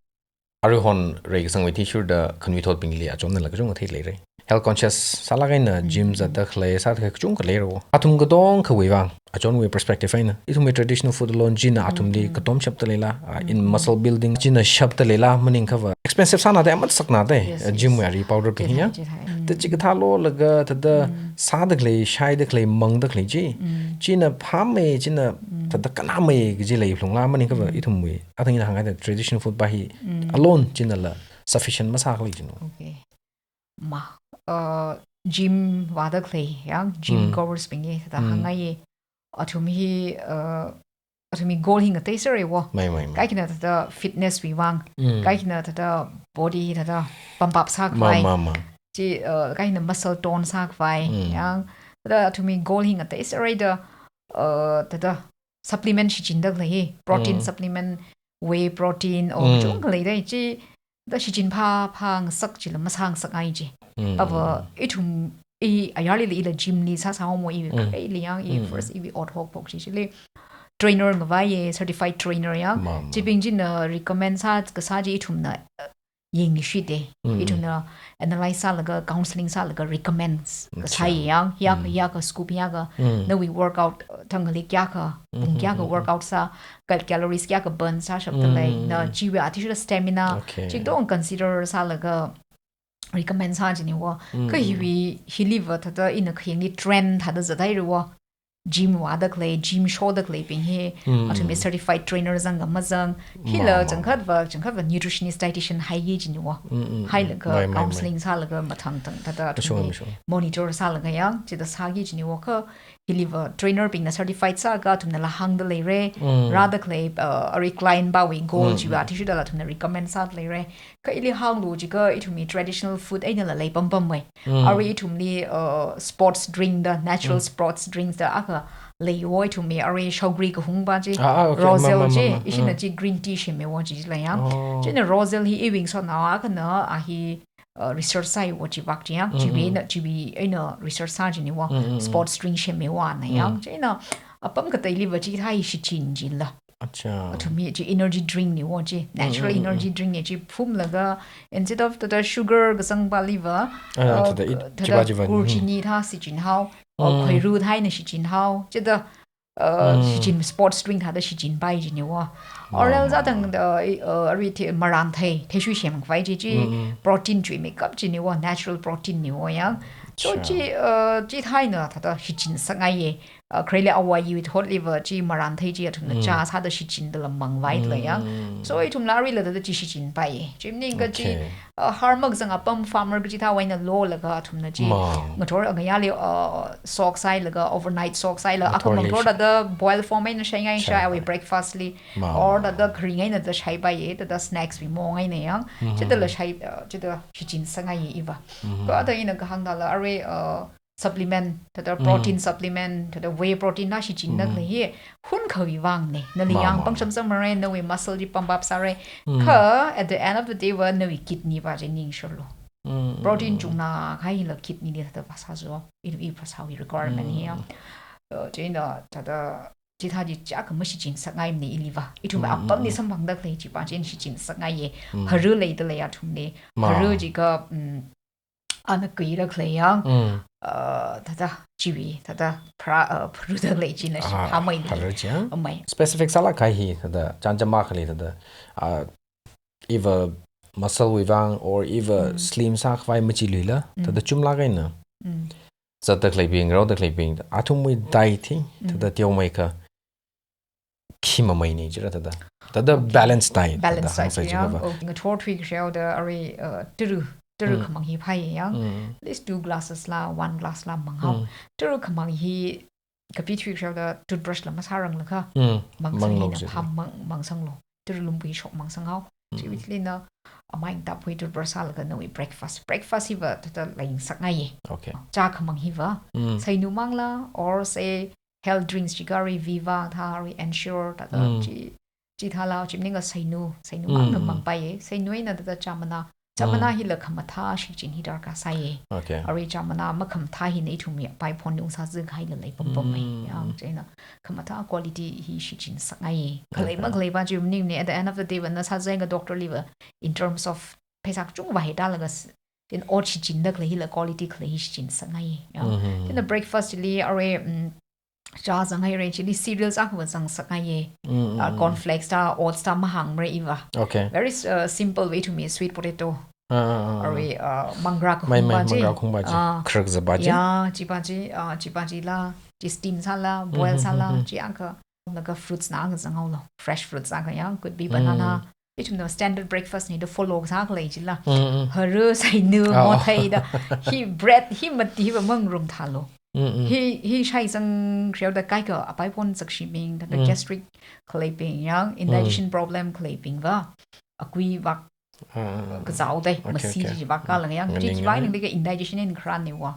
Aruihon rai kasangwui athishurda khanuithotbingli achonla kachungkha theileira. Health conscious sālāk eina gym zatda khalei, sāda khalei kachungkha leira. Athum katongkhawui vang, achonwui perspective eina, ithumwui traditional food alone china athumli katomshapda leila, ah, in muscle building china shapda leila, maningkhava expensive sāna da, amat sakna da, gym wui ari powder bing ya. Chithai, chithai. Da chikathā lolaga, thāda sāda khalei, shaida khalei, mangda khalei chi. China phāmei, china thāda kannamei kaji leiphalungla, maningkhava ithumwui athang ina hāngngaida traditional food va hi alone chinala sufficient masākhala jinu. Okay. Ma, uh, gym vāda khalei, yang gym goers bingli thāda hāngngaiye. Athum hi, uh, athumwui goal hi ngateisera wo. Mai, mai, mai. Kaikhina thāda fitness wui vang. Kaikhina thāda body thāda pampap sākhavai. Ma, ma, ma. Chi, uh, kaikhina muscle tone sākhavai. Yang thāda athumwui goal hi ngateisera da, uh, thāda supplement shichinda khalei hi, protein supplement, whey protein, or kachungkha leida chi, da shichin phāphā ngasak chila masāngasakngai chi. Ava ithum i ayarlila ila gym li sāsāhaomo, i khaili yang, i first iwui ot hokphok chi chili trainer ngavaiye, certified trainer yang. Ma, ma. Chibing china recommend sā kasā chi ithumna, uh, yangshi de. Ithumna analyze sālaga, counseling sālaga, recommend kasā yang, hiyākha, hiyākha scoop hiyākha, nawui workout, uh, thangkhali kayākha, pung kayākha workout sā, cal-, calories kayākha burn sāshapda lei, na chiwui athishurda stamina, chi katong consider sālaga recommend sā chiniwo. Kha hiwui, hiliva thāda ina khayangli trend thāda zathaira wo. Gym vāda khalei, gym shoda khaleibing hi, athumwui certified trainer zanga mazang, hila changkhatva, changkhatva nutritionist, dietitian haiki chiniwo. Hailaga, mai, mai, mai, counseling sālaga mathang thang thāda athumwui monitor sālaga yang, chida sāki chiniwo kha, hiliva trainer bingna certified sāga athumnala hāngda leira, rāda khalei, uh, arui client vawui goal chiwui athishurdala athumna recommend sāda leira. Kha ili hānglu jiakha ithumwui traditional food einala lei pampam mai. Arui ithumli, uh, sports drink da, natural sports drinks da akha leiwo ithumwui, arui shaogri kahung va chi, ah, ah, okay, ma, Roselle ma, ma, chi, ma, ishina chi green tea shemmewo chi lei yang. Oh. China Roselle hi iwui ngasotnao akhana, a hi, uh, research sāiwo chi vak chi yang. Chiwui eina, chiwui eina research sā chiniwo. Sports drink shemmewo na yang. China apam kateiliva chithā hi shichin chila. Acha. Athumwui chi energy drink niwo chi, natural energy drink ni chi phumlaga, instead of thāda sugar kazangpaliva, ah, uh, thāda i-, thāda chiva, chiva, gur chini thā shichinhao, uh, khoiru thā eina shichinhao, chida, uh, shichin, sports drink thāda shichinpai chiniwo. Ma, or else ma, athang ma, thāda, uh, arui the, maranthei, theishui semkhavai chi chi, protein chuimeikap chiniwo, natural protein niwo yang. So chi, uh, chithā eina thāda shichin sāngaiye. Uh, khareli awui youth hotliva chi maranthei chi athumna chā sāda shichinda la mangvaida la yang. So ithumla aruila thāda chi shichinpai. Chi maningakha chi, okay, uh, har makazang apam farmer kachithāwui eina lolaga athumna chi. Ma. Ngathor ngayāli, uh, soak sāhailaga, overnight soak sāhailaga, akha ngathorli mangthor thāda boil form eina shaingai shai awui breakfast li. Ma, or ma, thāda kharing eina thāda shaipai, thāda snacks wui maong eina yang. Chithāla shai, uh, chithā shichin sāngaiye iva. Kha thāda ina kahāng thāla arui, uh, supplement, thāda protein supplement, thāda whey protein la shichinda khalei hi, hun khawui vang ne. Nali yang pangshap sāmara, nawui muscle chi pampap sāra. Kha, at the end of the day va, nawui kidney va chi ningshurlu. Protein chungna kahai hila kidney li thāda phasā zo. I, i phasāwui requirement hi ya. Uh, china thāda, chithā chi chak mashichin sāngaimane iliva. Ithum apamli samphangda khalei chi va chi shichin sāngaiye. Haru leida lei athumli. Haru jiakha, mm, ana kuira khalei yang, uh, thāda chiwui, thāda phara, uh, pharuda lei china shi phamei ni. Haru chi ya? Amei. Specific sālāk kahai hi, thāda, chānjam akhali, thāda, uh, iva muscle wui vang or iva slim sākhavai machiluila, thāda chumlāk eina. Zatda khaleibing, raoda khaleibing, athumwui diet hi, thāda teomeikha khi mamei ni jira thāda. Thāda balance diet, thāda hāngsa jiakha va. Oh, ngathor thuikhareo da arui, uh, tara, tara khamang hi phāya yang. At least two glasses la, one glass la manghao. Tara khamang hi kapi thuikhareo da toothbrush la masāranglakha. Mangsang hina pham mang, mangsanglu. Tara lumpui shok mangsang hao. Chiwui thilina, amai taphui toothbrush sālaga nawui breakfast. Breakfast hiva thāda laingsakngaiye. Okay. Chā khamang hiva. Seinu mangla, or say, health drinks chi kari Viva thāri Ensure thāda chi, chi thāla, chi maningakha seinu, seinu mangna mangpaiye. Seinu eina thāda chāmana. Chāmana hila khamathā shichin hi darkar sāye. Okay. Arui chāmana makhamathā hina ithumwui apaiphon ungsāzakhaila lei pampam mai. Yang chieina khamathā quality hi shichin sakngaiye. Khalei makhalei pa chi maningmane, at the end of the day va na sāzanga doctor liva in terms of pheisā kachungva hi dalaga s-, in ot shichinda khalei hila quality khalei hi shichin sakngaiye. Yang. Chieina breakfast li arui, mm, chā zanghaira chili cereals akhava zangsakngaiye. Ah, cornflakes ta, oats ta mahāngmara iva. Okay. Very, uh, simple way to me, sweet potato. Arui, uh, mangra kahungpa chi. Mangra kahungpa chi. Ah. Kharak zapa chi. Ya, chipa chi, ah, chipa chila, chi steam sāla, boil sāla, chi akha. Laga fruits na akha zanghaolu. Fresh fruits akha yang, could be banana. Ithumna standard breakfast ni da follow sākhalei chila. Haru, seinu, mothei da. Hi bread, hi mati hiva mangarum thālu. Hi, hi shaizangkhareo da kaikha apaiphon zakshiming, thāda gastric khaleibing yang, indigestion problem khaleibing va. Akui vak kazao dai, masi chi vak kalanga yang. Chi chi vak ningli ka indigestion in kharan ni wa.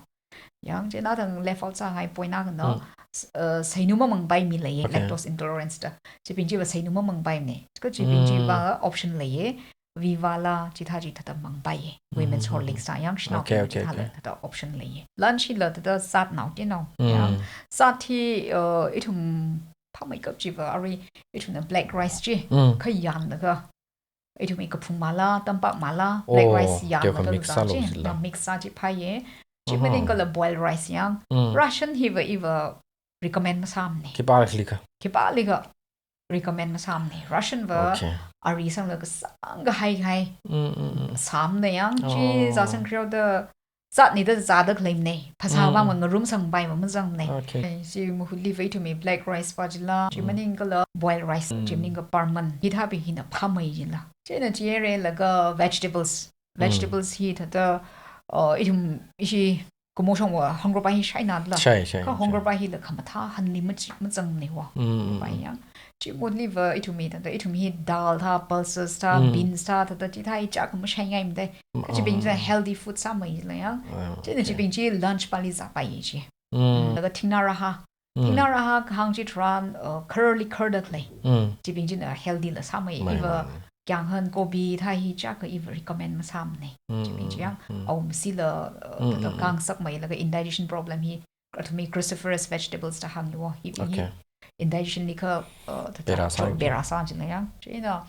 Yang chieina thang left out sāngai point akhana, s-, uh, seinu mamangpai mi leiye, lactose intolerance da. Chibing chiva seinu mamangpai ne. Kha chibing chiva option leiye. Viva la, chithā chi thāda mangpaiye. Women's Horlicks sa yang, shanao chi thāla thāda option leiye. Lunch hila thāda zatnao, tinao. Yang zat hi, uh, ithum phameikap chiva arui, ithumna black rice chi khayanlaga, ithumwui kaphung mala, tampak mala, black rice yanlaga mix sālu zat chi, zila. Mix sā chi phāye. Chi maningakhala boiled rice yang. Ration hiva iva recommend masāmane. Khipālikha. Khipālikha recommend masāmane. Ration va ari sangla kasang kahai kahai. Sāmane yang. Chi zāsangkhareo da zatni da zāda khaleimane. Phasā vang mangarum sangpai ma mazangmane. Okay. Chi mahutli va ithumwui black rice pa chila. Chi maningakhala boiled rice. Chi maningakha parman. Hithābing hina phamei chila. Chieina chi yare laga vegetables. Vegetables hi thāda, uh, ithum ishi kumoshong wa hongkropa hi shaina la. Shai, shai, kha hongkropa hila khamathā hanli machi, mazangne wa. Pai yang. Chi motli va ithumwui thāda, ithum hi dal thā, pulses thā, beans thā, thāda chithā hi chak mashaingaimade. Kha chibing chi healthy food sāmei la yang. Chieina chibing chi lunch pali zāpaiye chi. Laga thingna raha. Thingna raha kahāng chitharan, uh, kharli kharda khalei. Chibing china healthy la sāmei. Iva kyanghan, kobi thā hi chak iva recommend masāmane. Chibing chi yang, awumsila, uh, thāda khangsakmei laga indigestion problem hi, athumwui cruciferous vegetables da hāngni wa. Hi, hi indigestion li kha, uh, thāda bera sā, bera sā china yang. Chieina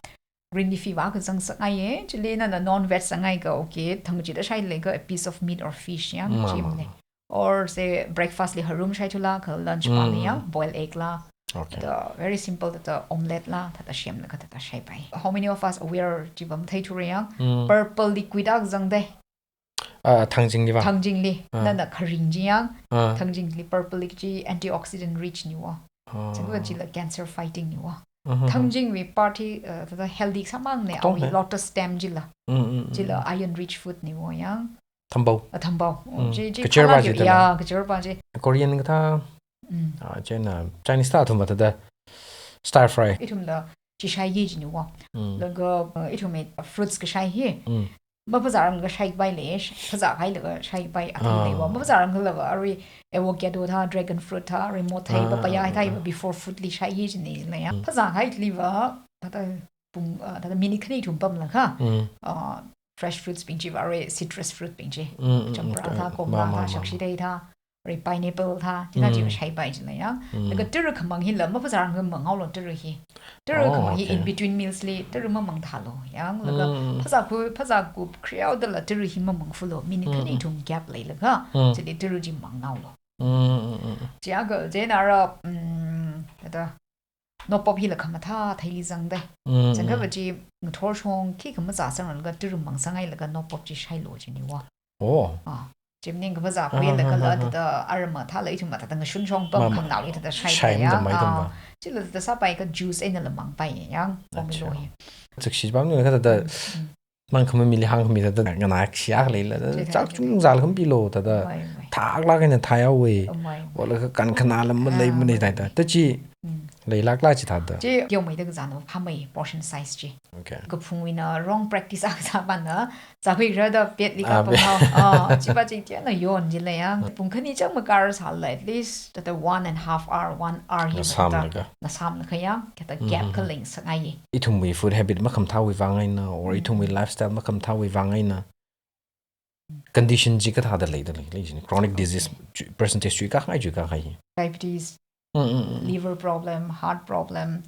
green leafy va kha zangsakngaiye. Chili nana non-veg sāngaikha, okay, thang chida shailaga a piece of meat or fish yang, chimne. Or say breakfast li harum shaithulakha lunch pali yang, boiled egg la. Okay. The very simple, the omelette la, thāda semlaga thāda shaipai. How many of us aware chiva matheithura yang? Purple liquid akha zangde. Ah, thangjingli va? Thangjingli. Nana kharing chi yang. Thangjingli purple li chi antioxidant rich ni wa. Chikha chila cancer fighting ni wa. Thangjingwui part hi, uh, thāda healthy sāmangne, awui lotus stem chila. Chila iron rich food ni wa yang. Thambao. Ah, thambao. Chi, chi kachar pa chi thāla. Ya, kachar pa chi. Korean kathā. Ah, chieina Chinese thā athum va thāda stir fry. Ithumla chi shaiye chini wa. Laga, uh, ithumwui fruits kashai hi. Maphazārang kashaipai lei, phazāhailaga shaipai athei lei wa. Maphazārang khala va, arui avocado thā, dragon fruit thā, arui mothei, papaya thā, iva before food li shaiye chini la ya. Phazāhaili va, thāda pung, uh, thāda minute khani ithum pamlakha. Uh, fresh fruits bing chi va, arui citrus fruit bing chi. Champra thā, komla thā, shakshidei thā, arui pineapple thā, chithā chi va shaipai chila ya. Laga tara khamang hila, maphazārang kha manghaolu tara hi. Tara khamang hi in between meals li, tara mamang thālu. Yang, laga phazāku, phazāku khareo dala tara hi mamang fulu, minute khani ithum gap leilaga, chili tara chi manghaolu. Chiakha, chieina ra, mm, thāda, Nopop hila khamathā theili zangdai. Mm, zangkhava mm. Chi ngathor shong khikha mazāsangralaga turum mang sanghailaga nopop chi shailu jiniwo. Oh. Ah, chi maningakha phazā khuilaga kala thāda arama thāla ithum mathāda ngashun shong pam khangnao ithāda shai shai kaya. Mda mai thumva. Ah, chila thāda sāpai kha juice einala mangpai yang. Pomelo hi. Chikshi pamni kha thāda mang khama mili hāng khami thāda nganā shiak leila. Chak chung zal kham pilo thāda. Thāklāk eina thāyawe. Wala kha kan khanā lam malei malei thāda. Tachi leilākla chi thāda. Chi yongmeida kazāna phamei portion size chi. Okay. Kaphungwuina wrong practice akha sāpana, zākhuirada petli kapam hao. Ah, chiva chingtiana yon jilei yang. Pung khani chang makar sāla, at least thāda one and half hour, one hour hi ngasamlaga. Ngasamlaga yang, kathāda gap khaleng sangai. Ithumwui food habit makhamathāwui vang eina, or ithumwui lifestyle makhamathāwui vang eina. Condition chi kathāda leida lei, lei jini. Chronic disease, percentage chi kakhangai chi kakhai. Diabetes, liver problem, heart problem,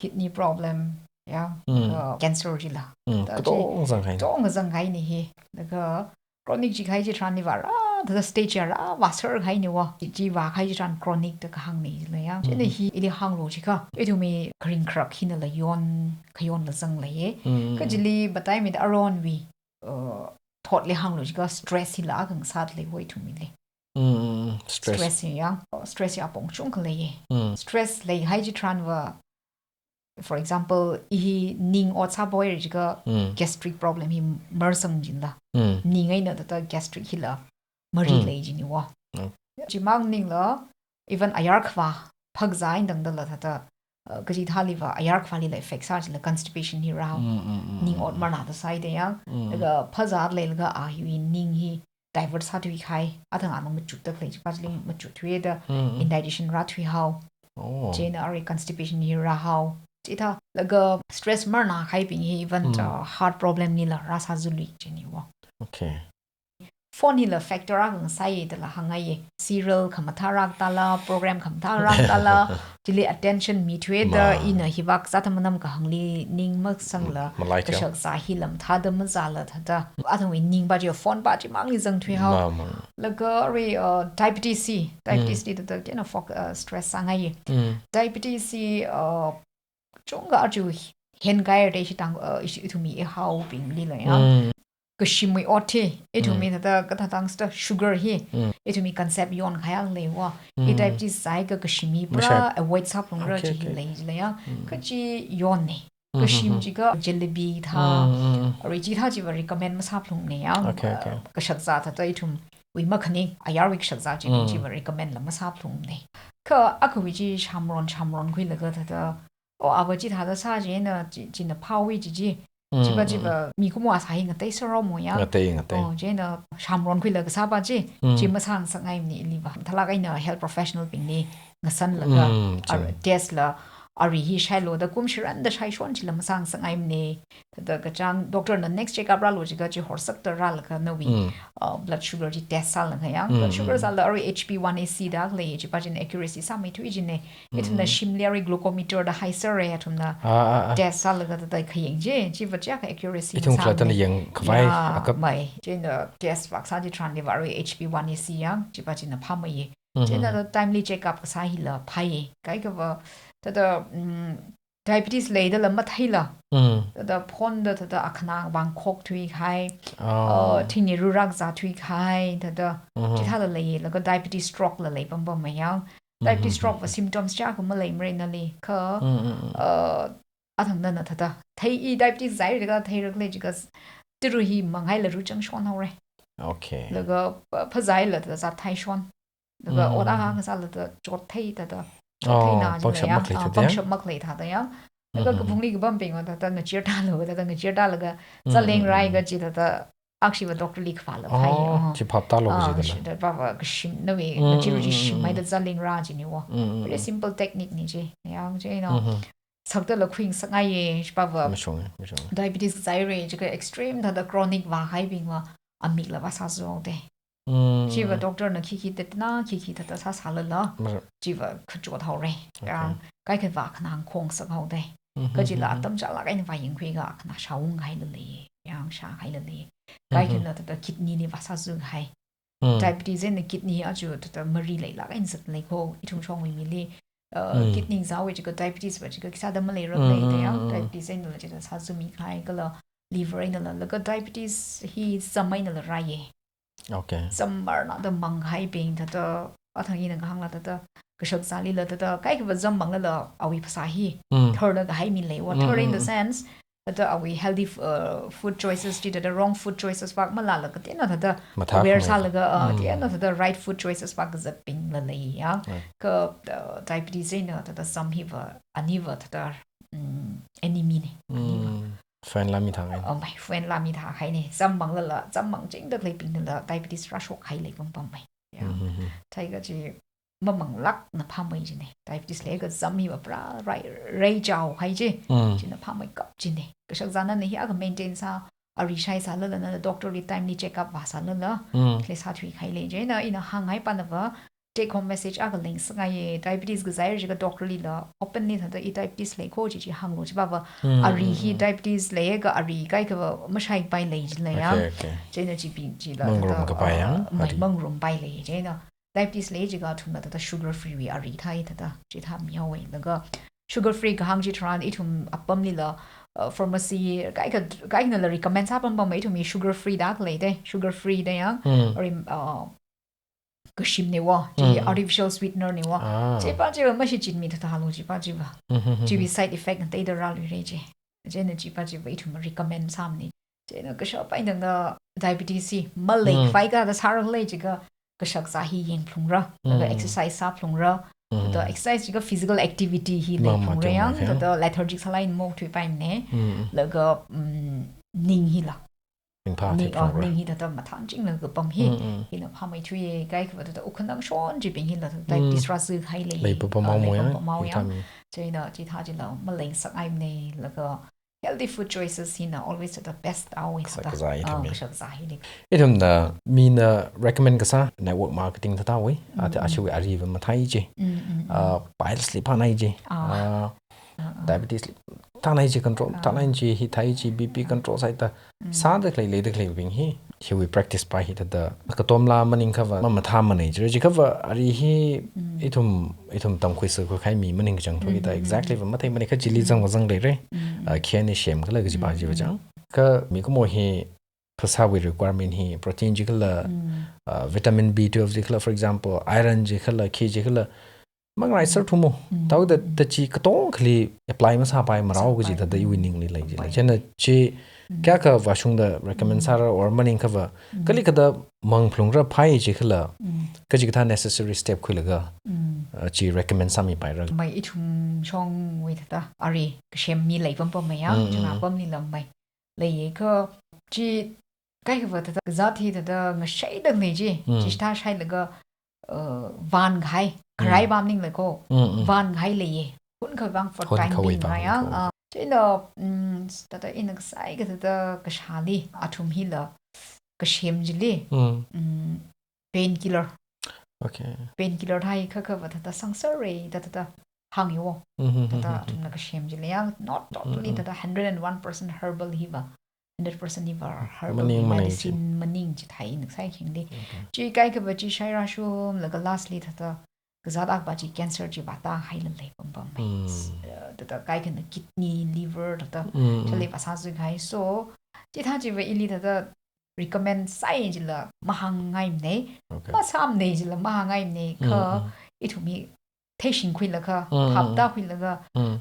kidney problem, ya, uh, cancer jila. Thāda chi katong zangkahai. Katong zangkahai ni hi. Laga chronic chi kahai chitharan ni vāra, thāda stage ya ra, vāser kahai niwo. Chi, chi vākahai chitharan chronic da kahāng ni jila ya. Chieina hi ili hānglu jiakha, ithumwui kharing kharak hinala yon, khayonla zangleiye. Kha chili mataimida aronwui, uh, thotli hānglu jiakha stress hila akha ngasāda leiwo ithumwuili. Mm, mm, mm. Stress. Stress hi yang, stress hi apong chungkha leiye. Stress leihai chitharanva, for example, i hi ning ot sāpoi jiakha gastric problem hi marsang jila. Ning eina thāda gastric hila mari lei jiniwo. Chimang maningla, even ayar khavā phakzā eina tangdala thāda, uh, kachithāliva ayar khavālila effect sā jila constipation hi rāhao. Ning ot marnada sāhaida yang. Laga phazā leilaga a hiwui ning hi divert sāthuikahai. Athang athang machutda khalei chiva chili machutthuida indigestion rāthuihao. Oh. Chieina arui constipation hi rāhao. Chithālaga stress marna kahaibing hi even, uh, heart problem nila rāsāzalui jiniwo. Okay. Phone hila factor akha ngasāi dala hāngngaiye. Serial khamathā rākatala, program khamathā rākatala, chili attention mithuida ina hivak zat manam kahāngli ning masangla, malai thiang. Kashakzā hila mathāda mazāla thāda. Athangwui ningva chi phone va chimangli zangthuihao. Laga arui, uh, diabetes hi, diabetes hi thāda kena foc-, uh, stress sāngaiye. Diabetes hi, uh, chungkha aja henkahaira da ishi tang, uh, ishi ithumwui ihaobinglila ya. Kashimwui ot hi, ithumwui thāda kathāda tangda sugar hi, ithumwui concept yonkahai leiwo. I diabetes zaiakha kashim hi pura avoid sāphalungra chi hi lei jila ya. Kha chi yonne. Kashim jiakha jalebi thā, arui chithā chiva recommend masāphalungne ya. Okay, okay. Uh, kashakzā thāda ithumwui makhaning, ayarwui kashakzā chi, chiva recommend la masāphalungne. Kha akhawui chi shamron, shamron khuilaga thāda, oh, ava chithāda sā chieina, chi, china phāwui chi chi. Chiva, chiva, mikumo asā hi ngatei sāromo ya. Ngatei, ngatei. Oh, chieina shamron khuilaga sāva chi, chi masāngasakngaimane iliva. Mathālāk eina health professional bingli ngasanlaga, ar-, test la, arui hi shailu da kum shiranda shaishon chila masāngasakngaimane. Thāda kachāng doctor na next check up rālu jiakha chi horsakta rālaga nawui, uh, blood sugar chi test sālaga yang. Blood sugar sāla arui H B one A C da khalei chiva china accuracy sāmeithui jine. Ithumna shimli arui glucometer da haisera athumna test sālaga thāda khayang chi, chiva chiakha accuracy ithum sāmane. Khalattana yangkhavai akap. Mai, chieina test vāsā chitharanliva arui H B one A C yang, chiva china phāmeiye. Chieina thāda timely check up kasā hila phāye. Kaikhava, thāda, mm, diabetes leidala matheila. Thāda phoneda thāda akhanang vāngkhokthuikahai. Oh. Uh, thingni rurak zāthuikahai. Thāda chithāla leiye, laga diabetes stroke la lei pampam mayang. Diabetes stroke va symptoms chiakha maleimara nali. Kha, uh, athang nana thāda. Thei i diabetes zai jiakha theirakle jiakha tara hi manghaila ruchang shon haore. Okay. Laga pha-, phazāla thāda zat thai shon. Laga ot akha ngasāla thāda chot thei thāda. Chot theina jila ya. Pangshap makhalei thāda ya. Laga kaphungli kapambingva thāda ngachirtālu, thāda ngachirtālaga zaleng rāhaiakha chi thāda akshiva doctor li khavāla phāi. Oh, chi phaptālu kaji thāda. Shi thāda pava kashim nawui ngachirta chi shimhaida zaleng rā jiniwo. Very simple technique ni chi. Yang chieina sakdala khuingasakngaiye, shi pava. Mashunge, mashunge. Diabetes zaire, jiakha extreme thāda chronic vākahaibingva amikla vāsāzode. Chiva doctor na khikhi tetna, khikhi thāda sāsālala. Chiva kachot haore. Okay. Yang kaikhava khanang khongsak haode. Kajila atam chālāk eina vāyangkhuiakha khana shaunghaila lei. Yang shāhaila lei. Kaikhana thāda kidney li vāsāzukahai. Diabetes eina kidney aja thāda mari leilāk eina zatlei kho, ithum shongwui mili. uh, kidney zawui jiakha diabetes va jiakha khisāda maleirang lei da ya. Diabetes einala jiakha sāzumi kahai kala liver einala, laga diabetes hi zam einala rāye. Okay. Zam marnada manghaibing thāda, athang ina kahāngla thāda, kashakzālila thāda, kaikhava zam manglala awui phasā hi tharda kahai mi leiwa. Thar in the sense, thāda awui healthy f- uh, food choices chi thāda wrong food choices vak malala kateonao thāda aware sālaga, uh, kateonao thāda right food choices vak kazatbingla lei ya. Ka, uh, diabetes eina thāda zam hiva, aniva thāda, mm, enemy ne. Aniva. Friend la mi thāngai. Oh, my friend la mi thāhaine. Zam manglala, zam mangchingda khaleibingnala diabetes rāshok hai lei pampam mai. Ya. Thāi kaji mamanglakna phāmei jine. Diabetes leiakha zam hiva pra rai, rai chao hai ji. China phāmeikap jine. Kashakzāna hi akha maintain sā, ari shaisālala na doctor li timely check up vāsālala. Khalei sāthui kahai lei jina, ina hānghai panava take home message akha lengsāngaiye, diabetes kazai jiakha doctor lila openly thāda i diabetes lei kho chi chi hānglu chi pava. Ari hi diabetes leiakha ari kaikhava mashaipai lei jilei ya. Okay, okay. China chibing chila thāda, mangrumpapai ya, uh, mai ari. Mangrumpai lei china. Diabetes lei jiakha athumla thāda sugar free wui ari thāi thāda, chithā mihaowe. Laga sugar free kahāng chitharan ithum apamlila, uh, pharmacy kaikha, kaikhanala recommend sā pampam ithumwui sugar free da khalei de, sugar free da ya. Rim, uh, kashim newa, chi artificial sweetener newa. Ah. Chipa chiva mashichinmi thāda lo chipa chiva. Chiwui side effect ngateida rāluire chi. China chipa chiva ithum recommend sāmane. China kashap eina diabetes hi malei vaika da sāra khalei jiakha kashakzā hi yangphalungra. Laga exercise sāphalungra. Thāda exercise jiakha physical activity hi leiphalungra yang. Thāda lethargic sālai mok thuipaimane. Laga, mm, ning hila. Ning phā ning, oh, theiphalungra. Ning hi thāda mathānchinglaga pam hi. Hina phāmeithuiye, kaikhava thāda ukhanang shon chibing hila thāda diabetes rāzui hai lei. Lei papam, uh, mao lei yang, papam mao yang. China chithā chila malengsak aimane, laga healthy food choices hina always the best always. Kashakzā, kashakzā hili. Ithumna mina recommend kasā network marketing thāda wui. Ata ashiwui ariva mathai ji. Ah, piles li phānai ji. Ah, diabetes li thānai ji control, thānai ji, hi thai ji, B P control sāda. Sāda khalei, leida khaleibing hi. Hiwui practice pa hi thāda katomla maningkhava mamathāmane jira. Jiakhava ari hi ithum, ithum tamkhui sākhui kahai mi maningkachang thukida exactly va matheimane, kha chili zangva zangleire. Ah, khani semkhala kajipa chiva chang. Kha mikumo hi phasāwui requirement hi protein jikhala, ah, vitamin B twelve jikhala, for example, iron jikhala, khi jikhala, mangarai sāthumo. Tau da, da chi katongkhali apply masāpai marao kaji thāda iwui ningli lei jila. China chi kayākha vāshungda recommend sāra or maningkhava kali kathāda mangphalungra phai jikhala, kachikathā necessary step khuilaga, ah, chi recommend sāmipaira. Mai ithum shongwui thāda ari kasem mi lei pampam mai ya, china pamlila mai. Leiye kha chi kaikhava thāda kazāt hi thāda ngashai dang lei ji. Chithā shailaga, uh, vānkahai, kharai pam ning lei kho. Vānkahai leiye. Hunkhavai vang fertile bean vang ya. Ah, china, mm, thāda ina kasai kathāda kashāli, athum hila kasem chili. Mm, painkiller. Okay. Painkiller thāi kha kha va thāda sangserre da thāda hāngi wo. Thāda athumna kasem chili yang, not totally thāda hundred and one percent herbal hiva. Hundred percent hiva herbal medicine maning chithāi ina kasai khingli. Okay. Chi kaikhava chi shaira shumlaga lastly thāda kazāt akpa chi cancer chi vātā haila lei pampam mai. Eh, thāda kaikhana kidney, liver, thāda chale vāsāzui kahai. So, chithā chiva ili thāda recommend sāi jila mahāngngaimane. Okay. Masāmane jila mahāngngaimane. Kha ithum hi theishing khuilaga, phaptā khuilaga,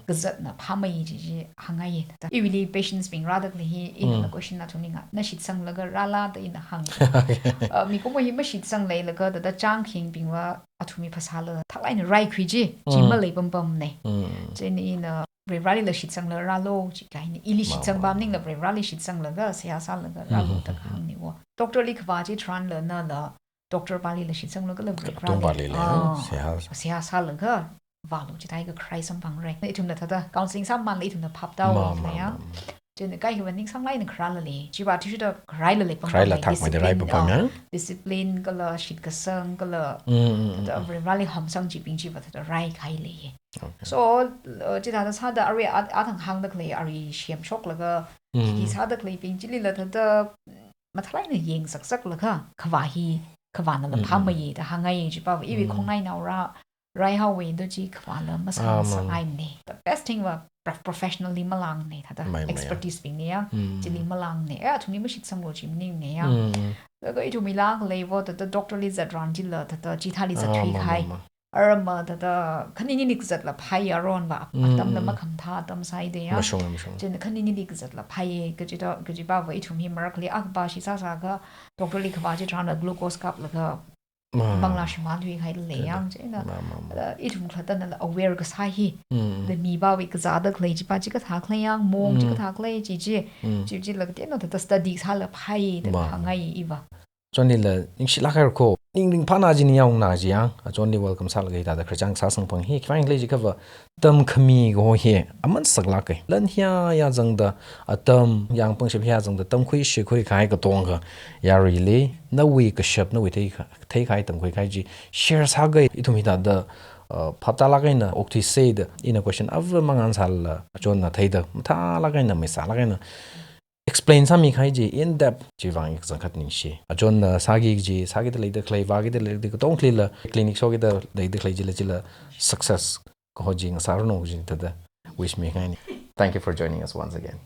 kazatna phāmei ji ji hāngngaiye thāda. Iwuili patients bing rāda khalei hi, ina question athumli nga, na shitsanglaga rāla da ina hāng. Okay. Uh, mikumo hi mashitsang leilaga thāda chāngkhingbingva athumwui phasāla thaklaina raikhui ji, chi malei pampamne. Chieina ina Varivarālila shitsangla rālo, chi kahaine. Ili shitsang pamningla Varivarāli shitsanglaga, seihā sālaga rālo da kahāngnewo. Doctor li kavā chitharanla nala, doctor palila shitsanglo kala Varivarāli. Tongpalila, ah, seihā. Seihā sālaga vālo chithāi kakhrai samphangre. Ithumla thāda counseling sāmamānla ithumla phaptā o ya. Chieina kaikhava ningsanglāk eina kharāla lei. Chiva athishurda kharaila lei pam. Kharaila thakmei da rai discipline, pam ya. Ah, discipline kala shitkasang kala thāda Varivarāli hamsang chibing chiva thāda rai kahai leiye. Okay. So, uh, chithāda sāda arui a, athang hāngda khalei ari semshoklaga, khi sāda khaleibing chilila thāda mathālāk eina yangsak saklaga, kavā hi, kavānala phāmeiye da hāngngaiye chipa, iwui khongnainaora, raihaowa da chi khavāla masā Ah, sā mama. ai ne. The best thing va prof- professionally malāng ne thāda Mai, mai, expertise bing ne yang, Mm. chili malāng ne. Eh, athumli mashitsanglu chi maning ne yang. Mm, mm. Laga ithumwui lāngkhalei va thāda doctor li zatran chila thāda chithāli Ah, zatthui mama, khai. mama. Aramma thāda khaninili kazatla phai aron va. Mm, Atamla mm. makhamtha atam sāi de yang. Mashung, mashung. Chieina khaninili kazatla phai kajida, kajiva va ithum hi marakhali akba shi sāsā kha doctor li khavā chitharan glucose kaplaga Ma. bangla shimānthui khai lei yang chieina. Ma, ma, ma. Thāda ithum khalattana la aware kasā hi. Mm, mm. Da mibingwui kazāda khalei chiva chikathā khalei yang, mong Mm. chikathā khalei chi chi. Mm. Chi chila kateonao thāda study sāla phai da Ma. hāngngai iva. Achonlila ningshilāk haira ko. Ning ringphāna chi ning yaongnā chi yang. Achonli welcome sālaga hithāda khararchān sāsangphang hi. Khiwuivang khala jiakha va atam khami kaho hi aman saklāk hai. Lan hiya ya zangda atam, yāng pangshap hiya zangda tamkhui shikhui kahai katonga yaruili, nawui kashap, nawui theikha-, theikahai tamkhui kahai chi share sāga. Ithum hithāda, uh, phaptālāk eina okthuisa da, ina question ava mangān sālala, achonna theida mathālāk eina, maisālāk eina explain sāmi kahai chi in depth chiwui vang kachangkhat ningshi. Achonna sāki kaji, sākida leida khalei, vākida leida katongalila, clinic shokida leida khalei chila chila success kaho chi ngasāranu kaji thāda wish mingai ni. Thank you for joining us once again.